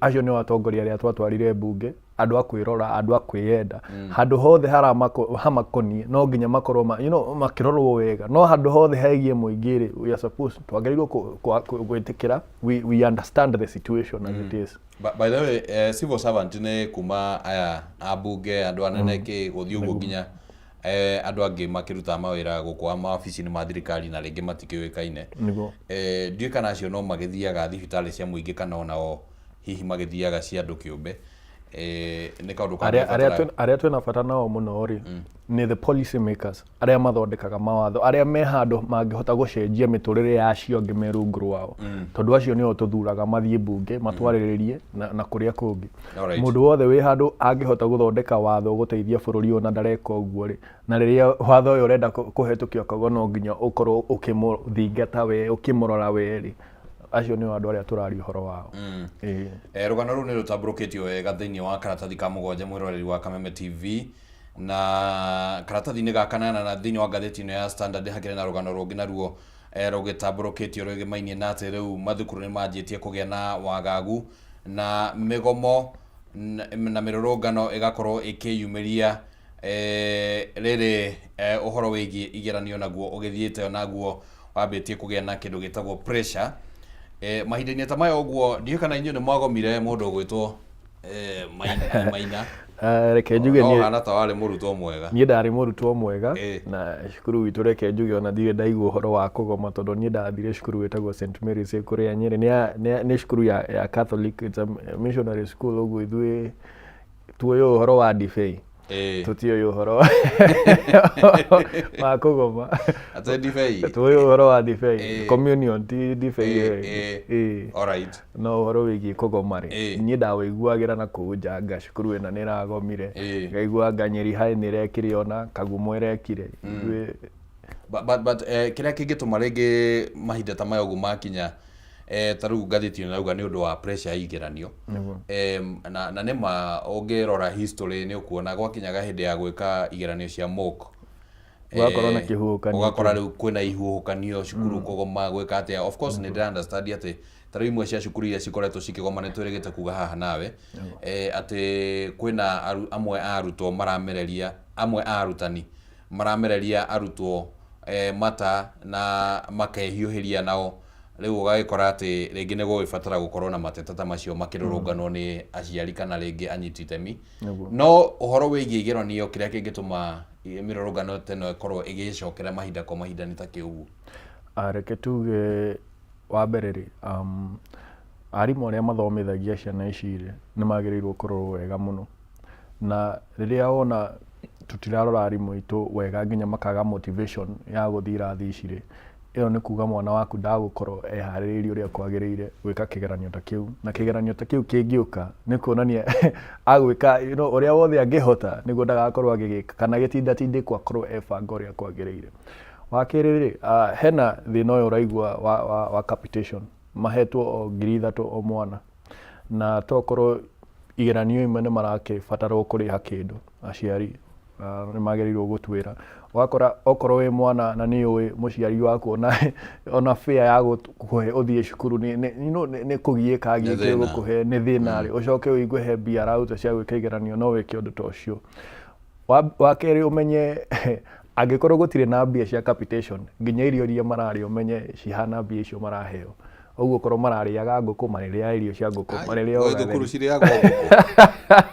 Acio nĩo atongoria arĩa twatwarire mbunge, andũ a kwĩrora, andũ a kwĩyenda. Handũ hothe hamakoniĩ no nginya makorwo makĩrorwo wega, no handũ hothe hegiĩ mũingĩ rĩ, we are supposed, twagĩrĩirwo gwĩtĩkĩra, we understand the situation as it is. By the way, civil servant nĩ kuma aya ambunge, andũ anene, kĩ gũthiĩ ũguo nginya andũ angĩ makĩrutaga mawĩra gũkũ mawabici-inĩ ma thirikari na rĩngĩ matikĩũĩkaine. Ndiũĩ kana acio no magĩthiaga thibitarĩ cia mũingĩ kana onao hihi magĩthiaga cia andũ kĩũmbe. Nĩ kaũndũ arĩa arĩa twĩna bata nao mũno rĩ, nĩ the policy makers, arĩa mathondekaga mawatho, arĩa me handũ mangĩhota gũcenjia mĩtũrĩre ya acio angĩ me rungu rwao, tondũ acio nĩo tũthuraga mathiĩ mbunge matwarĩrĩrie na kũrĩa kũngĩ. Mũndũ wothe wĩ handũ angĩhota gũthondeka watho gũteithia bũrũri ũyũ na ndareka ũguo rĩ, na rĩrĩa watho ũyũ ũrenda kũhetũkio akauga no nginya ũkorwo ũkĩmũthingata we, ũkĩmũrora we rĩ, acio nĩo andũ arĩa tũraria ũhoro wao. Ĩĩ. Rũgano rũu nĩ rũtambũrũkĩtio wega thĩinĩ wa karatathi ka mũgwanja, mwĩroreri wa Kameme TV, na karatathi-inĩ ga kanana na thĩinĩ wa ngathĩti ĩno ya Standard hakĩrĩ na rũgano rũngĩ naruo rũgĩtambũrũkĩtio rwĩgĩmainie na atĩ rĩu mathukuru nĩ manjĩtie kũgĩa na wagagu na mĩgomo na mĩrũrũngano ĩgakorwo ĩkĩyumĩria rĩrĩ ũhoro wĩgiĩ igeranio naguo ũgĩthiĩte naguo wambĩtie kũgĩa na kĩndũ gĩtagwo pressure. Mahinda-inĩ ta maya ũguo, ndiũĩ kana inyuĩ nĩ mwagomire, mũndũ ũgwĩtwo Maina, Maina. Reke njuge No niĩ hana ta warĩ mũrutwo mwega. Niĩ ndarĩ mũrutwo mwega na cukuru witũ, reke njuge ona ndirĩ ndaigua ũhoro wa kũgoma, tondũ niĩ ndathire cukuru wĩtagwo St Mary's ĩ kũrĩa Nyĩrĩ. Nĩ cukuru ya Catholic, it's a missionary school, ũguo ithuĩ tuoĩ ũhoro wa ndibei, tũtiũĩ ũhoro wa kũgoma. Atĩ ndibei? Tuoĩ ũhoro wa ndibei, communion, ti ndibei ĩyo ĩngĩ. No ũhoro wĩgiĩ kũgoma rĩ, niĩ ndawĩiguagĩra na kũu nja, anga cukuru ĩna nĩ ĩragomire, ngaigua anga Nyeri High nĩ ĩrekire, ona Kagumo ĩrekire. Ithuĩ But kĩrĩa kĩngĩtũma rĩngĩ mahinda ta maya ũguo makinya, ta rĩu ngathĩti ĩno ĩrauga nĩ ũndũ wa pressure ya igeranio. Na nĩ ma ũngĩrora history nĩ ũkuona gwakinyaga hĩndĩ ya gwĩka igeranio cia mock, Ũgakorwo na kĩhuhũkanio. Ũgakora rĩu kwĩna ihuhũkanio, cukuru kũgoma, gwĩka atĩa. Of course nĩ ndĩra understand atĩ ta rĩu imwe cia cukuru iria cikoretwo cikĩgoma, nĩ twĩrĩgĩte kuga haha nawe atĩ kwĩna amwe a arutwo maramereria, amwe a arutani maramereria arutwo mata na makehiũhĩria nao. Rĩu ũgagĩkora atĩ rĩngĩ nĩ gũgĩbatara gũkorwo na mateta ta macio makĩrũrũnganwo nĩ aciari kana rĩngĩ anyiti itemi. No ũhoro wĩgiĩ igeranio, kĩrĩa kĩngĩtũma mĩrũrũngano ta ĩno ĩkorwo ĩgĩcokera mahinda kwa mahinda nĩ ta kĩ ũguo? Reke tuge wa mbere rĩ, arimũ arĩa mathomithagia ciana ici rĩ, nĩ magĩrĩirwo kũrorwo wega mũno. Na rĩrĩa wona tũtirarora arimũ aitũ wega nginya makaga motivation ya gũthiĩ irathi ici rĩ, ĩyo nĩ kuga mwana waku ndagũkorwo eharĩrĩirie ũrĩa kwagĩrĩire gwĩka kĩgeranio ta kĩu. Na kĩgeranio ta kĩu kĩngĩũka nĩ kuonania agwĩka ũrĩa wothe angĩhota nĩguo ndagakorwo agĩgĩka kana gĩtindatindĩkwo akorwo ebanga ũrĩa kwagĩrĩire. Wa kerĩ rĩ, hena thĩna ũyũ ũraigua wa capitation, mahetwo o 3,000 o mwana, na tokorwo igeranio imwe nĩ marakĩbatarwo kũrĩha kĩndũ, aciari nĩ magĩrĩirwo gũtwĩra. Ũgakora okorwo wĩ mwana na nĩ ũĩ mũciari waku ona fare ya gũkũhe ũthiĩ cukuru nĩ kũgiĩka agiĩkire gũkũhe, nĩ thĩna rĩ, ũcoke ũigue he mbia araruta cia gwĩka igeranio, no wĩke ũndũ ta ũcio. Wa kerĩ, ũmenye angĩkorwo gũtirĩ na mbia cia capitation, nginya irio iria mararĩa ũmenye cihana mbia icio maraheo. Ũguo okorwo mararĩaga ngũkũ, marĩrĩaga irio cia ngũkũ, marĩrĩaga Gwĩ thukuru cirĩagwo ngũkũ?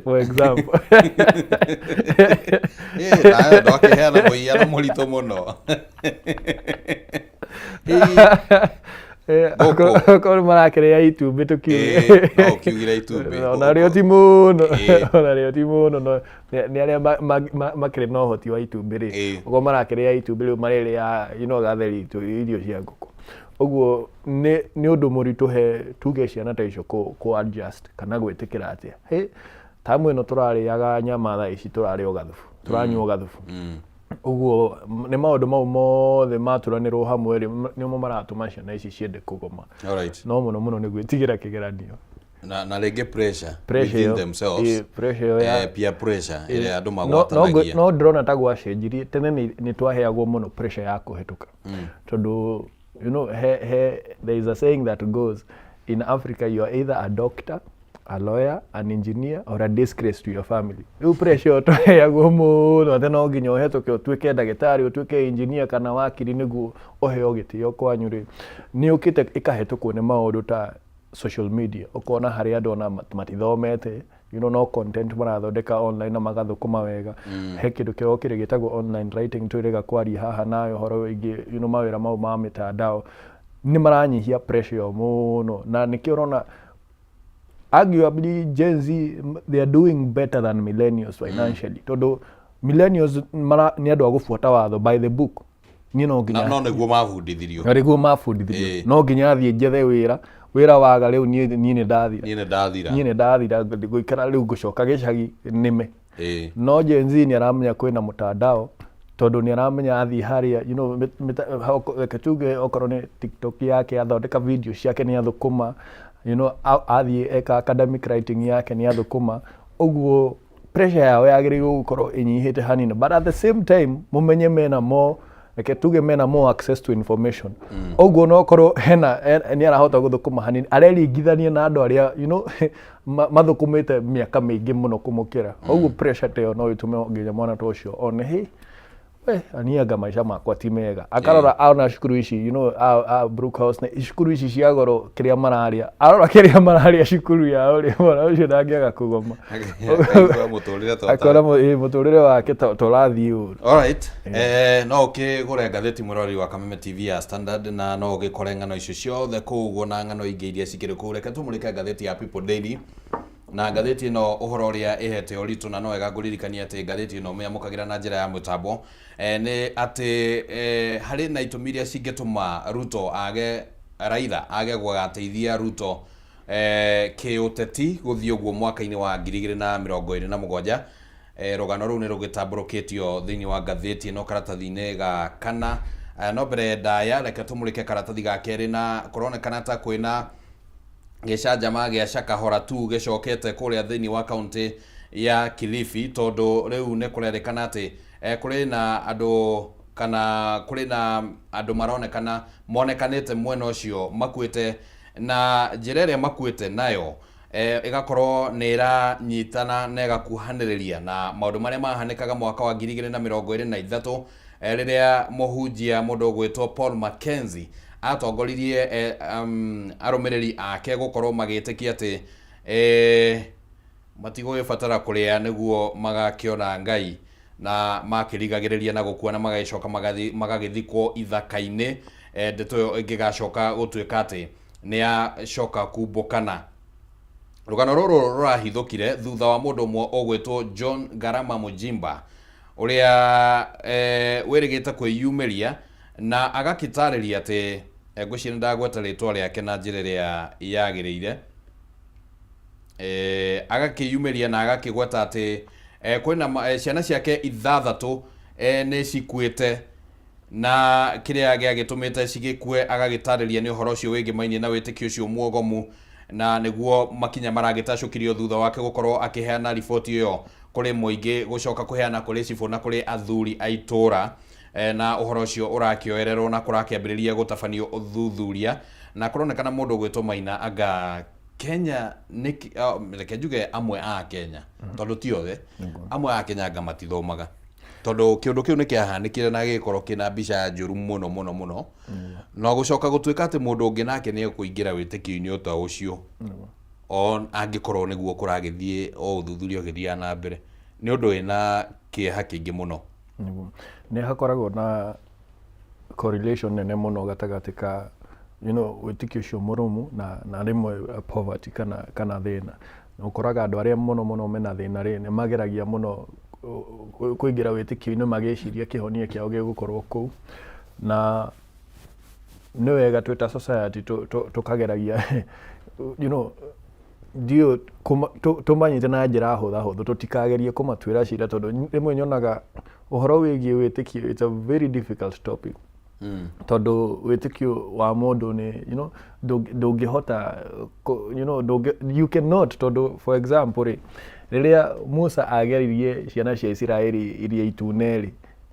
For example. Nawe ndwakĩheana mũhiano mũritũ mũno. Ngũkũ. Okorwo nĩ marakĩrĩa itumbĩ tũkiuge. Ĩĩ, no ũkiugire itumbĩ. Ona rĩo ti mũno. Ĩĩ. Ona rĩo ti mũno no nĩ arĩa makĩrĩ na ũhoti wa itumbĩ rĩ. Okorwo marakĩrĩa itumbĩ rĩu marĩrĩa gatheri irio cia ngũkũ. Ũguo nĩ ũndũ mũritũ he tuge ciana ta icio kũ adjust kana gwĩtĩkĩra atĩ hĩ tamu ĩno tũrarĩaga nyama thaa ici tũrarĩa o gathubu, tũranyua o gathubu. Ũguo nĩ maũndũ mau mothe maturanĩrwo hamwe rĩ, nĩmo maratũma ciana ici ciende kũgoma. No mũno mũno nĩ gwĩtigĩra kĩgeranio. Na rĩngĩ pressure, Pressure within ĩyo, themselves. Pressure ĩyo ya Peer pressure ĩrĩa andũ magwatanagia. No ndĩrona ta gwacenjirie, tene nĩ twaheagwo mũno pressure ya kũhetũka. Tondũ there is a saying that goes, in Africa you are either a doctor, a lawyer, an engineer or a disgrace to your family. Rĩu pressure ĩyo twaheagwo mũno atĩ no nginya ũhetũke ũtuĩke ndagĩtarĩ, ũtuĩke engineer kana wakiri nĩguo ũheo gĩtĩo kwanyu rĩ, nĩ yũkĩte ĩkahetũkwo nĩ maũndũ ta social media. Ũkona harĩ andũ ona matithomete, no content marathondeka online na magathũkũma wega. He kĩndũ kĩrokire gĩtagwo online writing, twĩrĩga kwaria haha nawe ũhoro wĩgiĩ mawĩra mau ma mĩtandao. Nĩ maranyihia pressure ĩyo mũno, na nĩkĩo ũrona arguably Gen Z they are doing better than millennials financially, tondũ millennials nĩ andũ a gũbuata watho by the book. Niĩ no nginya No nĩguo mabundithirio. Na nĩguo mabundithirio. No nginya thiĩ njethe wĩra, wĩra waga rĩu niĩ nĩ ndathira. Niĩ nĩ ndathira. Niĩ nĩ ndathira, ngũikara rĩu ngũcoka gĩcagi nĩme. No Gen Z nĩ aramenya kwĩna mũtandao, tondũ nĩ aramenya athiĩ harĩa, reke tuge okorwo nĩ TikTok yake athondeka video ciake nĩ athũkũma, athiĩ eka academic writing yake nĩ athũkũma. Ũguo pressure yao yagĩrĩirwo gũkorwo ĩnyihĩte hanini, but at the same time mũmenye mena more, reke tuge mena more access to information. Ũguo no korwo hena nĩ arahota gũthũkũma hanini, areringithania na andũ arĩa mathũkũmĩte mĩaka mĩingĩ mũno kũmũkĩra. Ũguo pressure ta ĩyo no ĩtũme nginya mwana ta ũcio one hĩ we anianga maica makwa ti mega, akarora ona cukuru ici, a Brook House na cukuru ici cia goro kĩrĩa mararĩa, arora kĩrĩa mararĩa cukuru yao rĩ, mwana ũcio ndangĩaga kũgoma. Akaigua mũtũrĩre ta Akona mũtũrĩre wake ta ũrathiĩ ũru. Alright. No ũkĩgũre ngathĩti mwĩroreri wa Kameme TV ya Standard, na no ũgĩkore ng'ano icio ciothe kũu ũguo na ng'ano ingĩ iria cikĩrĩ kũu. Reke tũmũrĩke ngathĩti ya People Daily, na ngathĩti ĩno ũhoro ũrĩa ĩhete ũritũ, na no wega ngũririkanie atĩ ngathĩti ĩno ũmĩamũkagĩra na njĩra ya mũtambo, nĩ atĩ harĩ na itũmi iria cingĩtũma Ruto age Raila age gũgateithia Ruto kĩũteti gũthiĩ ũguo mwaka-inĩ wa 2027. Rũgano rũu nĩ rũgĩtambũrũkĩtio thĩinĩ wa ngathĩti ĩno karatathi-inĩ ga kana. No mbere ndaya reke tũmũrĩke karatathi ga kerĩ, na kũronekana ta kwĩna gĩcanjama gĩa Shakahola tu gĩcokete kũrĩa thĩinĩ wa kaunti ya Kilifi, tondũ rĩu nĩ kũrerĩkana atĩ kũrĩ na andũ kana kũrĩ na andũ maronekana monekanĩte mwena ũcio makuĩte, na njĩra ĩrĩa makuĩte nayo ĩgakorwo nĩ ĩranyitana na ĩgakuhanĩrĩria na maũndũ marĩa mahanĩkaga mwaka wa 2023, rĩrĩa mũhunjia mũndũ ũgwĩtwo Paul Mackenzie atongoririe arũmĩrĩri ake gũkorwo magĩtĩkia atĩ matigũgĩbatara kũrĩa nĩguo magakĩona Ngai, na makĩrigagĩrĩria na gũkua na magagĩcoka magagĩthikwo ithaka-inĩ. Ndeto ĩyo ĩngĩgacoka gũtuĩka atĩ nĩ yacoka kumbũkana. Rũgano rũrũ rũrahithũkire thutha wa mũndũ ũmwe ũgwĩtwo John Garama Mujimba, ũrĩa wĩrĩgĩte kwĩyumĩria na agakĩtarĩria atĩ, ngwĩciria nĩ ndagweta rĩtwa rĩake na njĩra ĩrĩa yagĩrĩire, agakĩyumĩria na agakĩgweta atĩ kwĩna ciana ciake 6 nĩ cikuĩte, na kĩrĩa gĩagĩtũmĩte cigĩkue agagĩtarĩria nĩ ũhoro ũcio wĩgĩmainie na wĩtĩkio ũcio muogomu, na nĩguo makinya maragĩtacũkirio thutha wake gũkorwo akĩheana riboti ĩyo kũrĩ mũingĩ, gũcoka kũheana kũrĩ cibũ na kũrĩ athuri a itũũra, na ũhoro ũcio ũrakĩoererwo na kũrakĩambĩrĩria gũtabanio ũthuthuria, na kũronekana mũndũ ũgwĩtwo Maina anga Kenya nĩ reke njuge amwe a Kenya, tondũ ti othe, amwe a Kenya anga matithomaga, tondũ kĩũndũ kĩu nĩ kĩahanĩkire na gĩgĩkorwo kĩna mbica njũru mũno mũno mũno, na gũcoka gũtuĩka atĩ mũndũ ũngĩ nake nĩ ekũingĩra wĩtĩkio-inĩ ta ũcio, o angĩkorwo nĩguo kũragĩthiĩ o ũthuthuria ũgĩthiaga na mbere, nĩ ũndũ wĩna kĩeha kĩingĩ mũno. Nĩ hakoragwo na correlation nene mũno gatagatĩ ka You know, wĩtĩkio ũcio mũrũmu na rĩmwe poverty kana thĩna. Na ũkoraga andũ arĩa mũno mũno mena thĩna rĩ, nĩ mageragia mũno kũingĩra wĩtĩkio-inĩ magĩciria kĩhonia kĩao gĩgũkorwo kũu. Na nĩ wega twĩ ta society tũkageragia ndiũĩ tũmanyite na njĩra hũthahũthũ, tũtikagerie kũmatuĩra cira, tondũ rĩmwe nyonaga ũhoro wĩgiĩ wĩtĩkio, it's a very difficult topic, tondũ wĩtĩkio wa mũndũ nĩ ndũngĩhota you cannot, tondũ for example rĩ, rĩrĩa Musa ageririe ciana cia Isiraeli Iria Itune rĩ,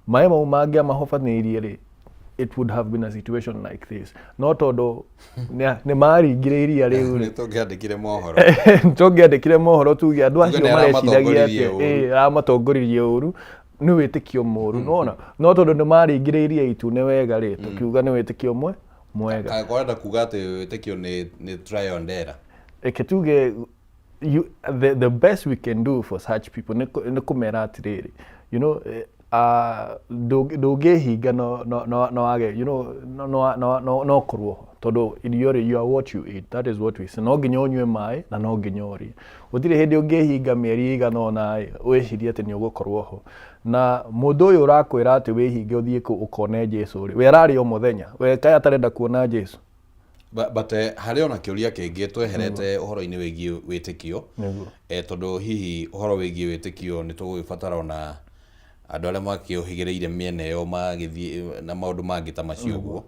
maĩ mau mangĩamahobanĩirie rĩ, it would have been a situation like this. No tondũ nĩ maringire iria rĩu rĩ, Nĩ tũngĩandĩkire mohoro. Tũngĩandĩkire mohoro tuge andũ Tuge acio nĩ mareciragia aramatongoririe atĩ ũru. Ĩ, aramatongoririe ũru, nĩ wĩtĩkio mũru nona. No tondũ nĩ maringire Iria Itune wega rĩ, tũkiuga nĩ wĩtĩkio mwega. Kana kwarenda kuga atĩ wĩtĩkio nĩ trial and error. Reke tuge the best we can do for such people nĩ kũmera atĩrĩrĩ, ndũngĩhinga no wage no ũkorwo ho, tondũ irio rĩ, you are what you eat, that is what we say. No nginya ũnyue maĩ na no nginya ũrĩe. Gũtirĩ hĩndĩ ũngĩhinga mĩeri ĩigana ũna ĩ, wĩcirie atĩ nĩ ũgũkorwo ho. Na mũndũ ũyũ ũrakwĩra atĩ wĩhinge ũthiĩ kũu ũkone Jesu rĩ, we ararĩa o mũthenya, we kaĩ atarenda kuona Jesu? But harĩ ona kĩũria kĩngĩ tweherete ũhoro-inĩ wĩgiĩ wĩtĩkio. Tondũ hihi ũhoro wĩgiĩ wĩtĩkio nĩ tũgũgĩbatara ona andũ arĩa makĩũhĩgĩrĩire mĩena ĩyo magĩthiĩ na maũndũ mangĩ ta macio ũguo,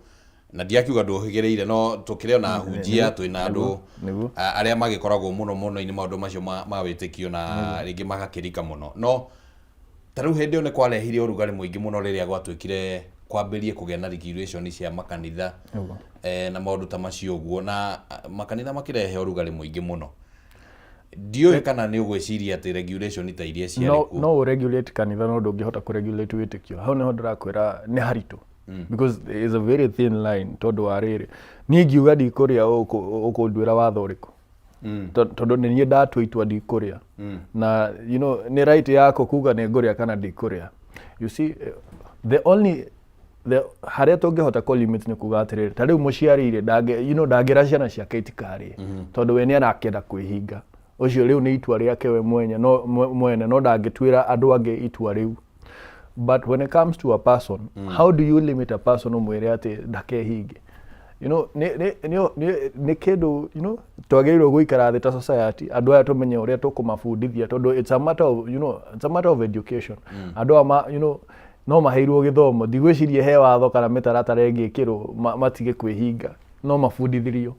na ndiakiuga ndũhĩgĩrĩire, no tũkĩrĩ ona hunjia, twĩna andũ arĩa magĩkoragwo mũno mũno-inĩ maũndũ macio ma wĩtĩkio na rĩngĩ magakĩrika mũno. No ta rĩu hĩndĩ ĩyo nĩ kwarehire ũrugarĩ mũingĩ mũno rĩrĩa gwatuĩkire kwambĩrie kũgĩa na regulation cia makanitha na maũndũ ta macio ũguo, na makanitha makĩrehe ũrugarĩ mũingĩ mũno. Ndiũĩ kana nĩ ũgwĩciria atĩ regulation ta iria ciarĩ No, kuo. No ũregulate kanitha, no ndũngĩhota kũregulate wĩtĩkio. Hau nĩho ndĩrakwĩra nĩ haritũ, because there is a very thin line, tondũ wa rĩrĩ, niĩ ngiuga ndikũrĩa, ũkũnduĩra watho ũrĩkũ? Tondũ nĩ niĩ ndatua itua ndikũrĩa, na nĩ right yako kuga nĩ ngũrĩa kana ndikũrĩa. You see, the only the harĩa tũngĩhota kũ limit nĩ kuga atĩrĩrĩ, ta rĩu mũciari rĩ, ndangĩ ndangĩra ciana ciake itikarĩe tondũ we nĩ arakĩenda kwĩhinga. Ũcio rĩu nĩ itua rĩake we mwenye, no mwene no ndangĩtuĩra andũ angĩ itua rĩu. But when it comes to a person, how do you limit a person, ũmwĩre atĩ ndakehinge? Nĩ kĩndũ twagĩrĩirwo gũikara thĩ ta society, andũ aya tũmenye ũrĩa tũkũmabundithia, tondũ it's a matter of education. Andũ aya no maheirwo gĩthomo. Ndigwĩciria he watho kana mĩtaratara ĩngĩkĩrwo matige kwĩhinga, no mabundithirio.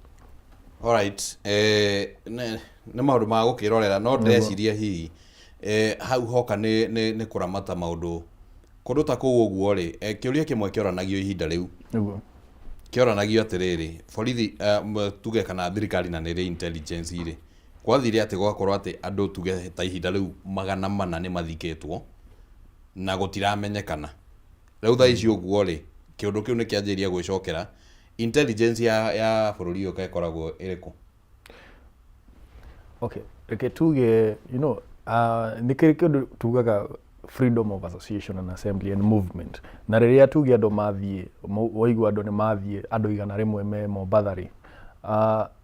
Alright, nĩ maũndũ ma gũkĩrorera, no ndĩreciria hihi hau hoka nĩ kũramata maũndũ kũndũ ta kũu ũguo rĩ, kĩũria kĩmwe kĩoranagio ihinda rĩu, kĩoranagio atĩrĩrĩ, borithi tuge kana thirikari na nĩrĩ intelligence rĩ, gwathire atĩ gwakorwo atĩ andũ tuge ta ihinda rĩu 400 nĩ mathikĩtwo na gũtiramenyekana rĩu thaa ici ũguo rĩ, kĩũndũ kĩu nĩ kĩanjĩrĩria gwĩcokera. Intelligence ya bũrũri ũyũ ĩkoragwo ĩrĩkũ? Okay, reke tuge nĩ kĩrĩ kĩndũ tugaga freedom of association and assembly and movement. Na rĩrĩa tuge andũ mathiĩ, waigua andũ nĩ mathiĩ, andũ 100 me Mombatha rĩ,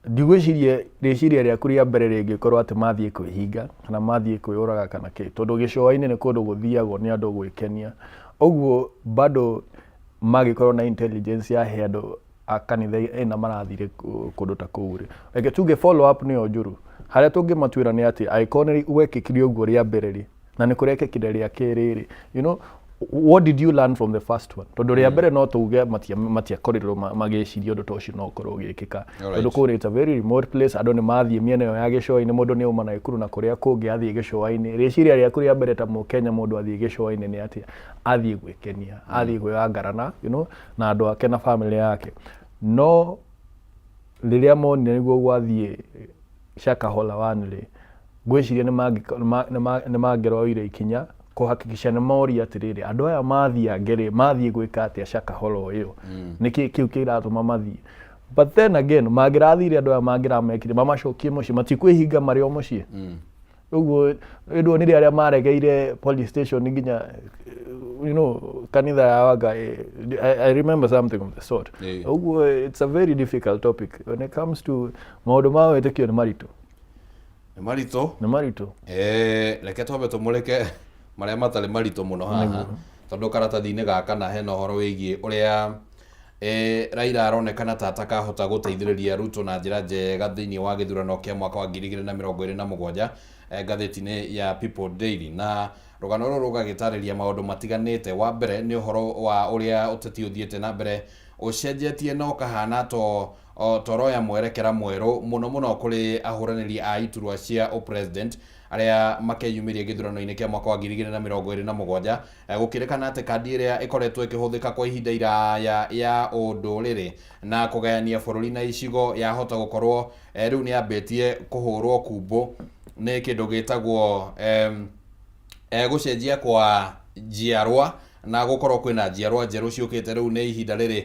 ndigwĩciria rĩciria rĩaku rĩa mbere rĩngĩkorwo atĩ mathiĩ kwĩhinga kana mathiĩ kwĩyũraga kana kĩ, tondũ gĩcũa-inĩ nĩ kũndũ gũthiagwo nĩ andũ gwĩkenia. Ũguo bado mangĩkorwo na intelligence yahe andũ a kanitha ĩna marathire kũndũ ta kũu rĩ, reke tuge follow up nĩyo njũru. Harĩa tũngĩmatuĩra nĩ atĩ angĩkorwo nĩ gwekĩkire ũguo rĩa mbere rĩ, na nĩ kũrekĩkire rĩa kerĩ rĩ, what did you learn from the first one? Tondũ rĩa mbere no tuge matiakorirwo magĩciria ũndũ ta ũcio no ũkorwo ũgĩkĩka, tondũ kũrĩa it's a very remote place. Andũ nĩ mathiĩ mĩena ĩyo ya gĩcũa-inĩ, mũndũ nĩ auma Naikuru na kũrĩa kũngĩ athiĩ gĩcũa-inĩ. Rĩciria rĩaku rĩa mbere ta Mũkenya, mũndũ athiĩ gĩcũa-inĩ nĩ atĩa? Athiĩ gwĩkenia, athiĩ kwĩgangara na andũ ake na family yake. No rĩrĩa monire nĩguo gwathiĩ Shakahola 1 rĩ, ngwĩciria nĩ mangĩroire ikinya kũhakikisha nĩ moria atĩrĩrĩ, andũ aya mathiange rĩ, mathiĩ gwĩka atĩa Shakahola ĩyo? Nĩkĩ kĩu kĩratũma mathiĩ? But then again, mangĩrathire, andũ aya mangĩramekire mamacokie mũciĩ, matikwĩhinga marĩ o mũciĩ. Ũguo nĩnduonire arĩa maregeire police station nginya kanitha ya Wanga. I remember something of the sort. Ũguo it's a very difficult topic when it comes to maũndũ ma wĩtĩkio, nĩ maritũ. Nĩ maritũ. Nĩ maritũ. Reke twambe tũmũrĩke marĩa matarĩ maritũ mũno haha, tondũ karatathi-inĩ gaka na hena ũhoro wĩgiĩ ũrĩa Raila aronekana ta atakahota gũteithĩrĩria Ruto na njĩra njega thĩinĩ wa gĩthurano kĩa mwaka wa 2027, ngathĩti-inĩ ya People Daily. Na rũgano rũrũ rũgagĩtarĩria maũndũ matiganĩte. Wa mbere nĩ ũhoro wa ũrĩa ũteti ũthiĩte na mbere ũcenjetie na ũkahana to toroya mwerekera mwerũ mũno mũno kũrĩ ahũranĩri a iturwa cia ũpresident arĩa makeyumĩria gĩthurano-inĩ kĩa mwaka wa 2027, gũkĩrĩkana atĩ kandi ĩrĩa ĩkoretwo ĩkĩhũthĩka kwa ihinda iraya ya ũndũrĩrĩ na kũgayania bũrũri na icigo yahota gũkorwo rĩu nĩ yambĩtie kũhũrwo kumbũ nĩ kĩndũ gĩtagwo gũcenjia kwa njiarwa na gũkorwo kwĩna njiarwa njerũ ciũkĩte. Rĩu nĩ ihinda rĩrĩ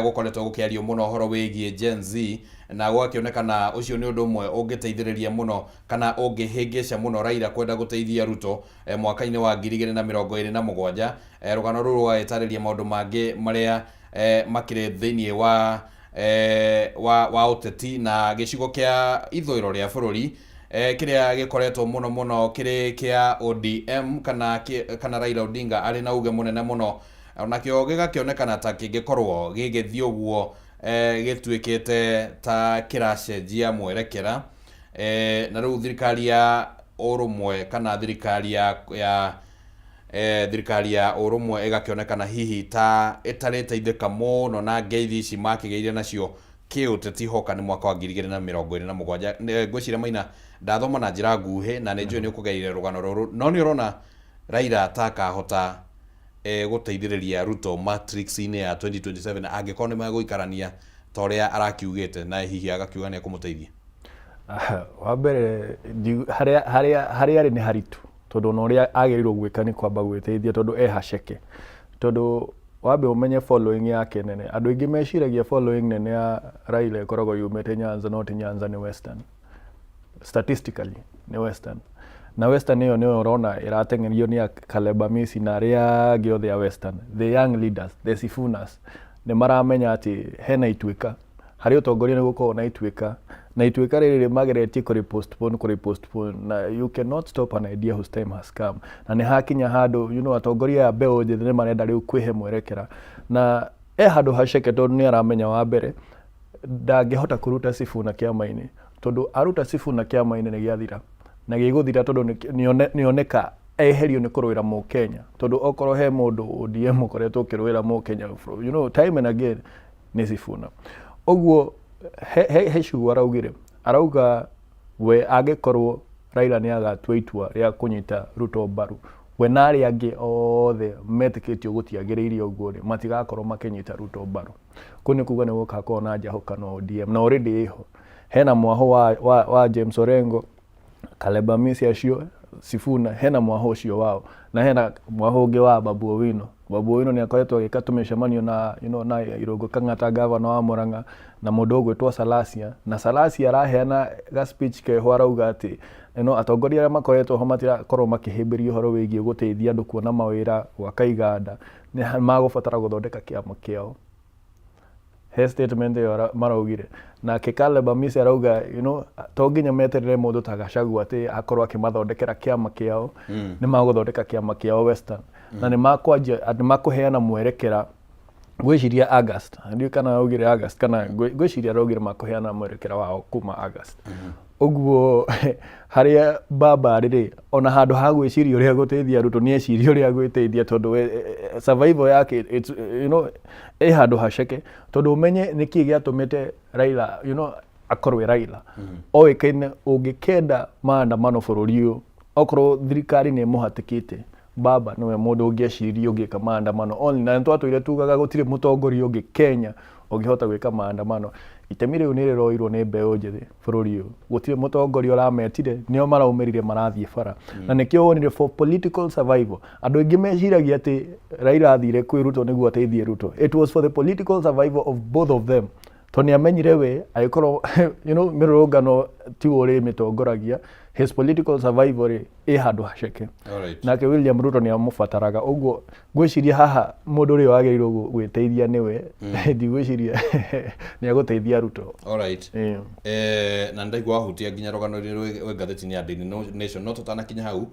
gũkoretwo gũkĩario mũno ũhoro wĩgiĩ Gen Z, na gũgakĩonekana ũcio nĩ ũndũ ũmwe ũngĩteithĩrĩria mũno kana ũngĩhĩngĩca mũno Raila kwenda gũteithia Ruto mwaka-inĩ wa 2027. Rũgano rũrũ rũgagĩtarĩria maũndũ mangĩ marĩa makĩrĩ thĩinĩ wa ũteti na gĩcigo kĩa ithũĩro rĩa bũrũri, kĩrĩa gĩkoretwo mũno mũno kĩrĩ kĩa ODM kana Raila Odinga arĩ na uge mũnene mũno, onakĩo gĩgakĩonekana ta kĩngĩkorwo gĩgĩthiĩ ũguo gĩtuĩkĩte ta kĩracenjia mwerekera, na rĩu thirikari ya ũrũmwe kana thirikari ya ũrũmwe ĩgakĩonekana hihi ta ĩtarĩteithĩka mũno na ngeithi ici makĩgĩire nacio kĩũteti hoka nĩ mwaka wa 2027. Ngwĩciria Maina ndathoma na njĩra nguhĩ na nĩ njũĩ nĩ ũkũgereire rũgano rũrũ, no nĩ ũrona Raila ta akahota gũteithĩrĩria Ruto matrix-inĩ ya 2027 angĩkorwo nĩ megũikarania ta ũrĩa arakiugĩte na hihi agakiuga nĩ ekũmũteithia? Wa mbere, harĩa arĩ nĩ haritũ, tondũ ona ũrĩa agĩrĩirwo gwĩka nĩ kwamba gwĩteithia, tondũ e haceke, tondũ wambe ũmenye following yake nene. Andũ aingĩ meciragia following nene ya Raila ĩkoragwo yumĩte Nyanza, no ti Nyanza, nĩ Western. Statistically nĩ Western, na Western ĩyo nĩyo ũrona ĩrateng'erio nĩ Caleb Amisi na arĩa angĩ othe a Western, the young leaders, the Sifunas. Nĩ maramenya atĩ hena ituĩka harĩ ũtongoria, nĩ gũkoragwo na ituĩka, na ituĩka rĩrĩ mageretie kũrĩ postpone, kũrĩ postpone, na you cannot stop an idea whose time has come. Na nĩ hakinya handũ atongoria aya mbeũ njĩthĩ nĩ marenda rĩu kwĩhe mwerekera, na e handũ haceke, tondũ nĩ aramenya wa mbere ndangĩhota kũruta Sifuna kĩama-inĩ, tondũ aruta Sifuna kĩama-inĩ nĩ gĩathira na gĩgũthira, tondũ nĩoneka eherio nĩ kũrũĩra mũkenya, tondũ okorwo he mũndũ ODM ũkoretwo ũkĩrũĩra mũkenya time and again nĩ Sifuna. Ũguo he ciugo araugire, arauga we angĩkorwo Raila nĩ agatua itua rĩa kũnyita Ruto mbaru, we na arĩa angĩ othe metĩkĩtio gũtiagĩrĩire ũguo rĩ, matigakorwo makĩnyita Ruto mbaru. Kũu nĩ kuga nĩ gũgakorwo na njahũkano ODM, na already ĩho. Hena mwahũ wa James Orengo, Caleb Amisi, acio Sifuna, hena mwahũ ũcio wao, na hena mwahũ ũngĩ wa Babu Owino. Babu Owino nĩ akoretwo agĩka tũmĩcemanio na na Irũngũ Kang'ata, gavana wa Murang'a, na mũndũ ũgwĩtwo Salasia. Na Salasia araheana ga speech keho, arauga atĩ atongoria arĩa makoretwo ho matirakorwo makĩhĩmbĩria ũhoro wĩgiĩ gũteithia andũ kuona mawĩra, gwaka iganda, nĩ magũbatara gũthondeka kĩama kĩao. He statement ĩyo maraugire. Nake Caleb Amisi arauga to nginya meterere mũndũ ta Gachagua atĩ akorwo akĩmathondekera kĩama kĩao, nĩ magũthondeka kĩama kĩao Western, na nĩ makwanjia, nĩ makũheana mwerekera, ngwĩciria August. Ndiũĩ kana araugire August kana ngwĩciria araugire makũheana mwerekera wao kuma August. Ũguo harĩa baba arĩ rĩ, ona handũ ha gwĩciria ũrĩa gũteithia Ruto, nĩ eciria ũrĩa gwĩteithia, tondũ we, survival yake it's, ĩ handũ haceke, tondũ ũmenye nĩkĩ gĩatũmĩte Raila akorwo e Raila oĩkaine. Ũngĩkenda maandamano bũrũri ũyũ, okorwo thirikari nĩ ĩmũhatĩkĩte, baba nĩwe mũndũ ũngĩeciria ũngĩka maandamano only. Na nĩtwatũire tugaga gũtirĩ mũtongoria ũngĩ Kenya ũngĩhota gwĩka maandamano. Itemi rĩu nĩ rĩroirwo nĩ mbeũ njĩthĩ bũrũri ũyũ. Gũtirĩ mũtongoria ũrametire, nĩo maraumĩrire marathiĩ bara, na nĩkĩo wonire for political survival andũ aingĩ meciragia atĩ Raila athire kwĩ Ruto nĩguo ateithie Ruto. It was for the political survival of both of them, tondũ nĩ amenyire we angĩkorwo mĩrũrũngano tiwe ũrĩmĩtongoragia. His political survival rĩ, ĩ handũ haceke. Nake William Ruto nĩ amũbataraga. Ũguo ngwĩciria haha mũndũ ũrĩa wagĩrĩirwo gwĩteithia nĩwe, ndigwĩciria nĩ agũteithia Ruto. Alright. Na ndaigua wahutia nginya rũgano-inĩ rwĩ ngathĩti-inĩ ya Daily Nation, no tũtanakinya hau,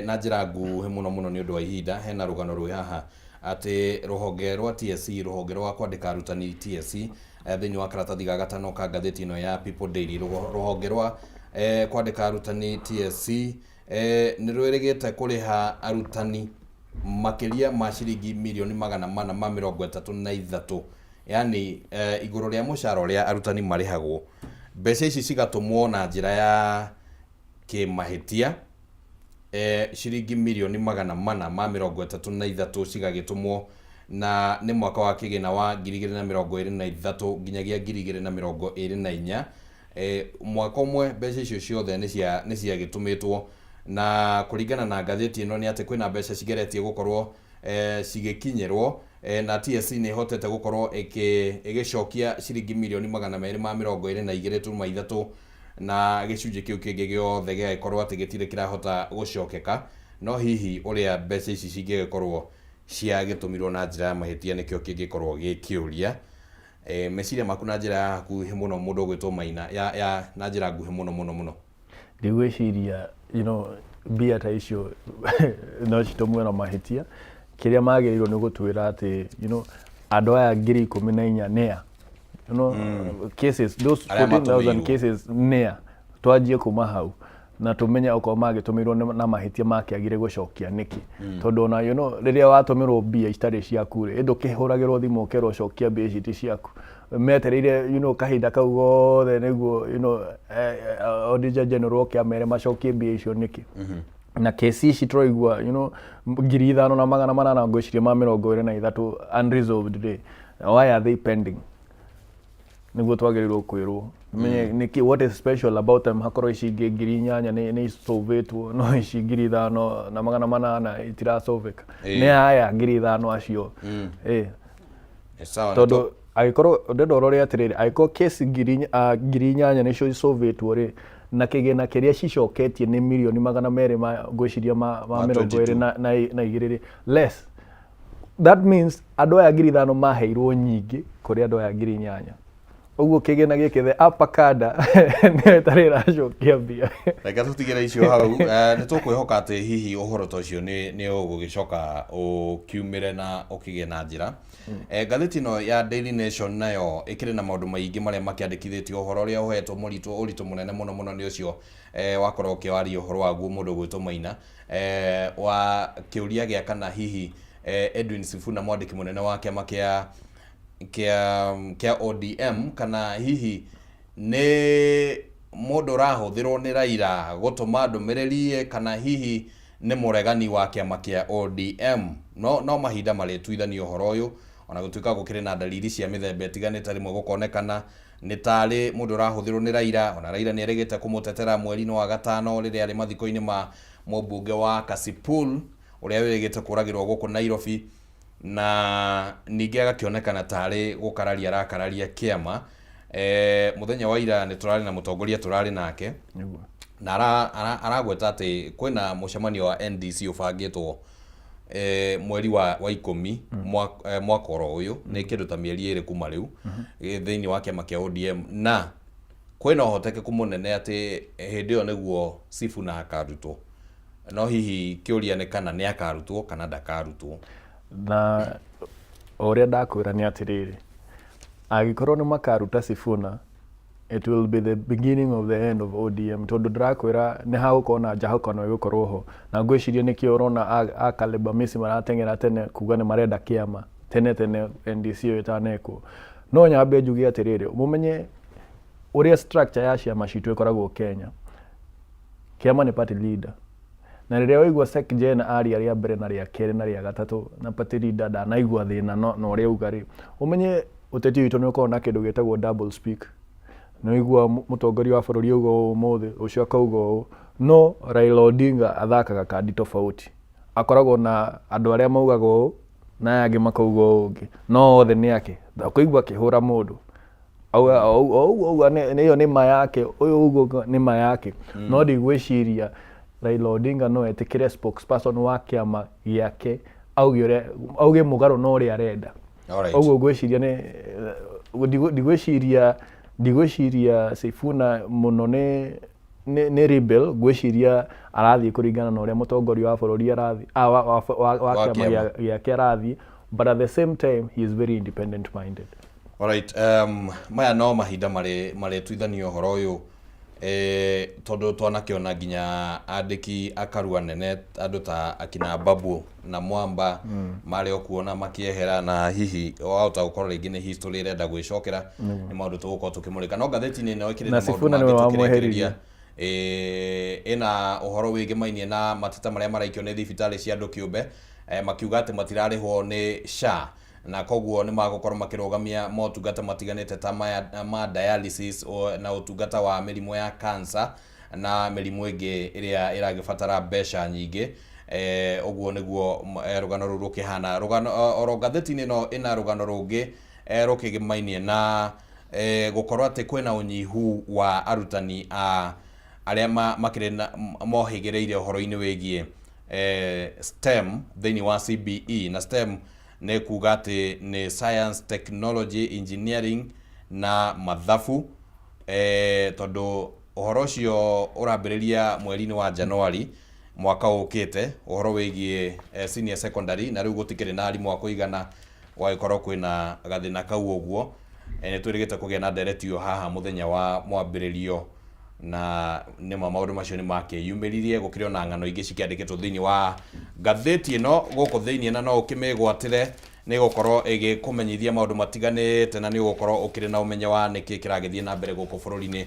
na njĩra nguhĩ mũno mũno nĩ ũndũ wa ihinda, hena rũgano rwĩ haha atĩ rũhonge rwa TSC, rũhonge rwa kwandĩka arutani TSC, thĩinĩ wa karatathi ga gatano ka ngathĩti ĩno ya People Daily, rũhonge rwa kwandĩka arutani TSC nĩ rwĩrĩgĩte kũrĩha arutani makĩria ma ciringi mirioni 433, yani igũrũ rĩa mũcara ũrĩa arutani marĩhagwo. Mbeca ici cigatũmwo na njĩra ya kĩmahĩtia, ciringi mirioni 433 cigagĩtũmwo, na nĩ mwaka wa kĩgĩna wa 2023 nginyagia 2024. Mwaka ũmwe mbeca icio ciothe nĩ ciagĩtũmĩtwo, na kũringana na ngathĩti ĩno nĩ atĩ kwĩna mbeca cigeretie gũkorwo cigĩkinyĩrwo, na TSC nĩ ĩhotete gũkorwo ĩgĩcokia ciringi mirioni 222.3, na gĩcunjĩ kĩu kĩngĩ gĩothe gĩgagĩkorwo atĩ gĩtirĩ kĩrahota gũcokeka. No hihi ũrĩa mbeca ici cingĩgĩkorwo ciagĩtũmirwo na njĩra ya mahĩtia nĩkĩo kĩngĩkorwo gĩkĩũria. Meciria maku na njĩra ya hakuhĩ mũno, mũndũ ũgwĩtwo Maina, ya na njĩra nguhĩ mũno mũno mũno. Ndigwĩciria mbia ta icio no citũmwo na mahĩtia. Kĩrĩa magĩrĩirwo nĩ gũtwĩra atĩ andũ aya 14,000 nĩa cases those Arĩa 14,000 matũmĩirwo. cases nĩa, twanjie kuma hau na tũmenye okorwo magĩtũmĩirwo na mahĩtia makĩagire gũcokia nĩkĩ, tondũ ona rĩrĩa watũmĩrwo mbia itarĩ ciaku rĩ, ndũkĩhũragĩrwo thimũ ũkerwo cokia mbia ici ti ciaku. Metereire kahinda kau gothe nĩguo Auditor General oke amere macokie mbia icio nĩkĩ. Na kesi ici tũraigua 5,800 ngwĩciria ma 23 unresolved rĩ, why are they pending? Nĩguo twagĩrĩirwo kwĩrwo menye nĩkĩ, what is special about them, hakorwo ici ingĩ 8,000 nĩ isolvĩtwo, no ici 5,800 itirasolvĩka. Nĩ aya 5,000 acio? Sawa. Tondũ angĩkorwo ndĩrenda ũrore atĩrĩrĩ, angĩkorwo kesi 8,000 nĩcio isolvĩtwo rĩ, na kĩgĩna kĩrĩa cicoketie nĩ mirioni 200 ma ngwĩciria ma Ma 22 22. na igĩrĩ rĩ, less, that means andũ aya 5,000 maheirwo nyingĩ kũrĩ andũ aya 8,000. Ũguo kĩgĩna gĩkĩ, the upper kada nĩyo ĩtarĩ ĩracokia mbia. Reke tũtigĩre icio hau. Nĩ tũkwĩhoka atĩ hihi ũhoro ta ũcio nĩ ũgũgĩcoka ũkiumĩre na ũkĩgĩe na njĩra. Ngathĩti ĩno ya Daily Nation nayo ĩkĩrĩ na maũndũ maingĩ marĩa makĩandĩkithĩtio. Ũhoro ũrĩa ũhetwo mũritũ ũritũ mũnene mũno mũno nĩ ũcio wakorwo ũkĩwaria ũhoro waguo mũndũ ũgwĩtwo Maina, wa kĩũria gĩa kana hihi Edwin Sifuna, mwandĩki mũnene wa kĩama kĩa ODM, kana hihi nĩ mũndũ ũrahũthĩrwo nĩ Raila gũtũma ndũmĩrĩri, kana hihi nĩ mũregani wa kĩama kĩa ODM. No mahinda marĩtuithania ũhoro ũyũ, ona gũtuĩka gũkĩrĩ na dalili cia mĩthemba ĩtiganĩte, rĩmwe gũkonekana nĩ tarĩ mũndũ ũrahũthĩrwo nĩ Raila. Ona Raila nĩ erĩgĩte kũmũtetera mweri-inĩ wa gatano rĩrĩa arĩ mathiko-inĩ ma mũmbunge wa Kasipul ũrĩa wĩrĩgĩte kũragĩrwo gũkũ Nairobi, na ningĩ agakĩonekana tarĩ gũkararia arakararia kĩama. Mũthenya wa ira nĩ tũrarĩ na mũtongoria tũrarĩ nake na aragweta atĩ kwĩna mũcemanio wa NDC ũbangĩtwo mweri wa 10 mwaka oro ũyũ, nĩ kĩndũ ta mĩeri 2 kuma rĩu, thĩinĩ wa kĩama kĩa ODM, na kwĩna ũhotekeku mũnene atĩ hĩndĩ ĩyo nĩguo Sifuna akarutwo. No hihi kĩũria nĩ kana nĩ akarutwo kana ndakarutwo. Na o ũrĩa ndakwĩra nĩ atĩrĩrĩ, angĩkorwo nĩ makaruta Sifuna, it will be the beginning of the end of ODM, tondũ ndĩrakwĩra nĩ hagũkorwo na njahũkano ĩgũkorwo ho, na ngwĩciria nĩkĩo ũrona a Caleb Amisi marateng'era tene kuga nĩ marenda kĩama tene tene NDC ĩyo ĩtanekwo. No nyambe njuge atĩrĩrĩ, mũmenye ũrĩa structure ya ciama citũ ĩkoragwo Kenya. Kĩama nĩ party leader, na rĩrĩa waigua Sec Gen aria rĩa mbere na rĩa kerĩ na rĩa gatatũ na party leader ndanaigua thĩna na ũrĩa auga rĩ, ũmenye ũteti witũ nĩ ũkoragwo na kĩndũ gĩtagwo double speak. Nĩ waigua mũtongoria wa bũrũri auga ũũ ũmũthĩ, rũciũ akauga ũũ, no Raila Odinga athakaga kandi tofauti. Akoragwo na andũ arĩa maugaga ũũ na aya angĩ makauga ũũ ũngĩ, no othe nĩ ake. Ndakũigua akĩhũra mũndũ. Auga ũguo auga ĩyo nĩ ma yake, ũyũ ũguo nĩ ma yake. No ndigwĩciria Raila Odinga no etĩkĩre spokesperson wa kĩama gĩake auge ũrĩa auge mũgarũ na ũrĩa arenda. Ũguo ngwĩciria nĩ ndigwĩciria ndigwĩciria Sifuna mũno nĩ nĩ rebel, ngwĩciria arathiĩ kũringana na ũrĩa mũtongoria wa bũrũri arathiĩ ah, wa, wa, wa, wa Wa kĩama kĩama. gĩake arathiĩ, but at the same time he is very independent minded. Alright, maya no mahinda marĩ marĩtuithanio ũhoro ũyũ eh, tondũ twanakĩona nginya andĩki akarua nene andũ ta akina Babu na Mwamba marĩ o kuo na makĩehera na hihi wahota gũkorwo rĩngĩ nĩ history ĩrenda gwĩcokera nĩ maũndũ tũgũkorwo tũkĩmũrĩka no ngathĩti-inĩ ĩno ĩkĩrĩ Na na maũndũ Sifuna mangĩ nĩwe wamwehereirie. tũkĩrĩkĩrĩria. Ĩĩ, ĩna ũhoro wĩgĩmainie na mateta marĩa maraikio nĩ thibitarĩ cia andũ kĩũmbe eh, makiuga atĩ matirarĩhwo nĩ SHA na koguo nĩ magũkorwo makĩrũgamia motungata matiganĩte ta maya ma dialysis na ũtungata wa mĩrimũ ya cancer na mĩrimũ ĩngĩ ĩrĩa ĩragĩbatara mbeca nyingĩ. Eh, ũguo nĩguo eh, rũgano rũu rũkĩhana. Rũgano oro ngathĩti-inĩ ĩno ĩna rũgano rũngĩ eh, rũkĩgĩmainie na eh, gũkorwo atĩ kwĩna ũnyihu wa arutani a arĩa makĩrĩ na mohĩgĩrĩire ũhoro-inĩ wĩgiĩ eh, STEM thĩinĩ wa CBE na STEM nĩ kuga atĩ nĩ science, technology, engineering na mathabu eh, tondũ ũhoro ũcio ũrambĩrĩria mweri-inĩ wa Januari mwaka ũkĩte ũhoro wĩgiĩ eh, senior secondary na rĩu gũtikĩrĩ na arimũ a kũigana gwagĩkorwo kwĩna gathĩna kau ũguo eh, nĩ twĩrĩgĩte kũgĩa na ndereti ĩyo haha mũthenya wa mwambĩrĩrio na nĩma maũndũ macio nĩ makĩyumĩririe gũkĩrĩ ona ng'ano ingĩ cikĩandĩkĩtwo thĩinĩ wa ngathĩti ĩno gũkũ thĩinĩ na no ũkĩmĩgwatĩre nĩ gũkorwo ĩgĩkũmenyithia maũndũ matiganĩte na nĩ ũgũkorwo ũkĩrĩ na ũmenyo wa nĩkĩ kĩragĩthiĩ na mbere gũkũ bũrũri-inĩ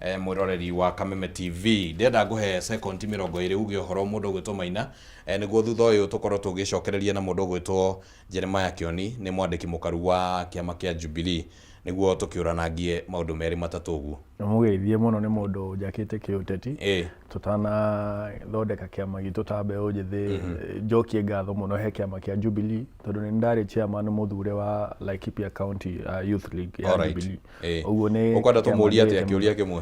eh, mwĩroreri wa Kameme TV ndĩrenda ngũhe sekondi 20 uge ũhoro mũndũ ũgwĩtwo Maina eh, nĩguo thutha ũyũ tũkorwo tũgĩcokereria na mũndũ ũgwĩtwo Jeremiah Kĩoni nĩ mwandĩki mũkaru wa kĩama kĩa Jubilee nĩguo tũkĩũranangie maũndũ merĩ matatũ ũguo. Mũgeithie mũno nĩ mũndũ njakĩte kĩũteti tũtanathondeka kĩama gitũ ta mbeũ njĩthĩ. Njokie ngatho mũno he kĩama kĩa Jubilee tondũ nĩ ndarĩ chairman mũthure wa Laikipia County Youth League ya Jubilee. Ũguo nĩ ũkwenda tũmũrie atĩa kĩũria kĩmwe?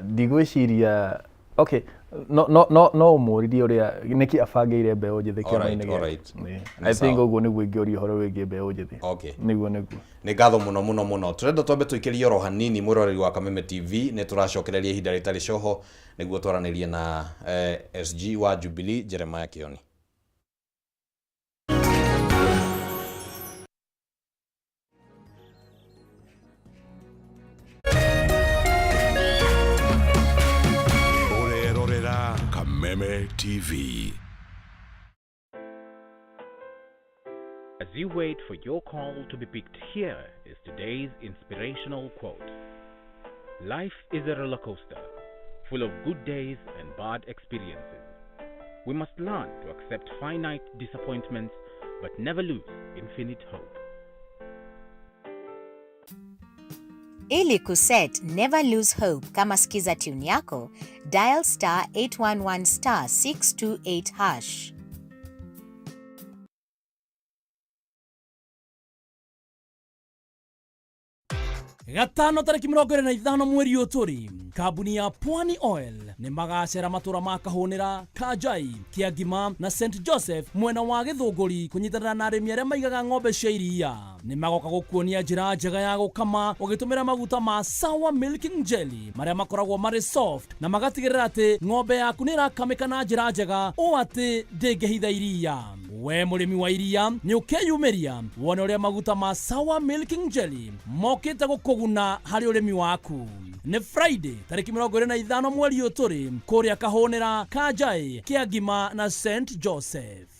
Ndigwĩciria okay no no no no ũmũririe ũrĩa nĩkĩ abangĩire mbeũ njĩthĩ kĩama-inĩ gĩake. I think ũguo nĩguo ingĩũria ũhoro wĩgiĩ mbeũ njĩthĩ. Okay. Nĩguo nĩguo. Nĩ ngatho mũno mũno mũno. Tũrenda twambe tũikĩrie oro hanini mwĩroreri wa Kameme TV, nĩ tũracokereria ihinda rĩtarĩ coho nĩguo twaranĩrie na eh, SG wa Jubilee Jeremiah Kĩoni. Ũrerorera Kameme TV. As you wait for your call to be picked, here is today's inspirational quote. Life is a roller coaster, full of good days and bad experiences. We must learn to accept finite disappointments, but never lose infinite hope. Ili kuset Never Lose Hope kama skiza tune yako, dial star 811 star 628 hash. Gatano tarĩki 25 mweri ũyũ tũrĩ, kambuni ya Pwani Oil nĩ magacera matũra ma Kahũnĩra, Kanjai, Kĩangima na St Joseph mwena wa Gĩthũngũri kũnyitanĩra na arĩmi arĩa maigaga ng'ombe cia iria. Nĩ magoka gũkuonia njĩra njega ya gũkama ũgĩtũmĩra maguta ma Sawa Milking Jelly marĩa makoragwo marĩ soft na magatigĩrĩra atĩ ng'ombe yaku nĩ ĩrakamĩka na njĩra njega ũũ atĩ ndĩngĩhitha iria. We mũrĩmi wa iria nĩ ũkeyumĩria wone ũrĩa maguta ma Sawa Milking Jelly mokĩte gũkũguna harĩ ũrĩmi waku. Nĩ Friday tarĩki 25 mweri ũyũ tũrĩ kũrĩa Kahũnĩra, Kanjaĩ, Kĩangima na St Joseph.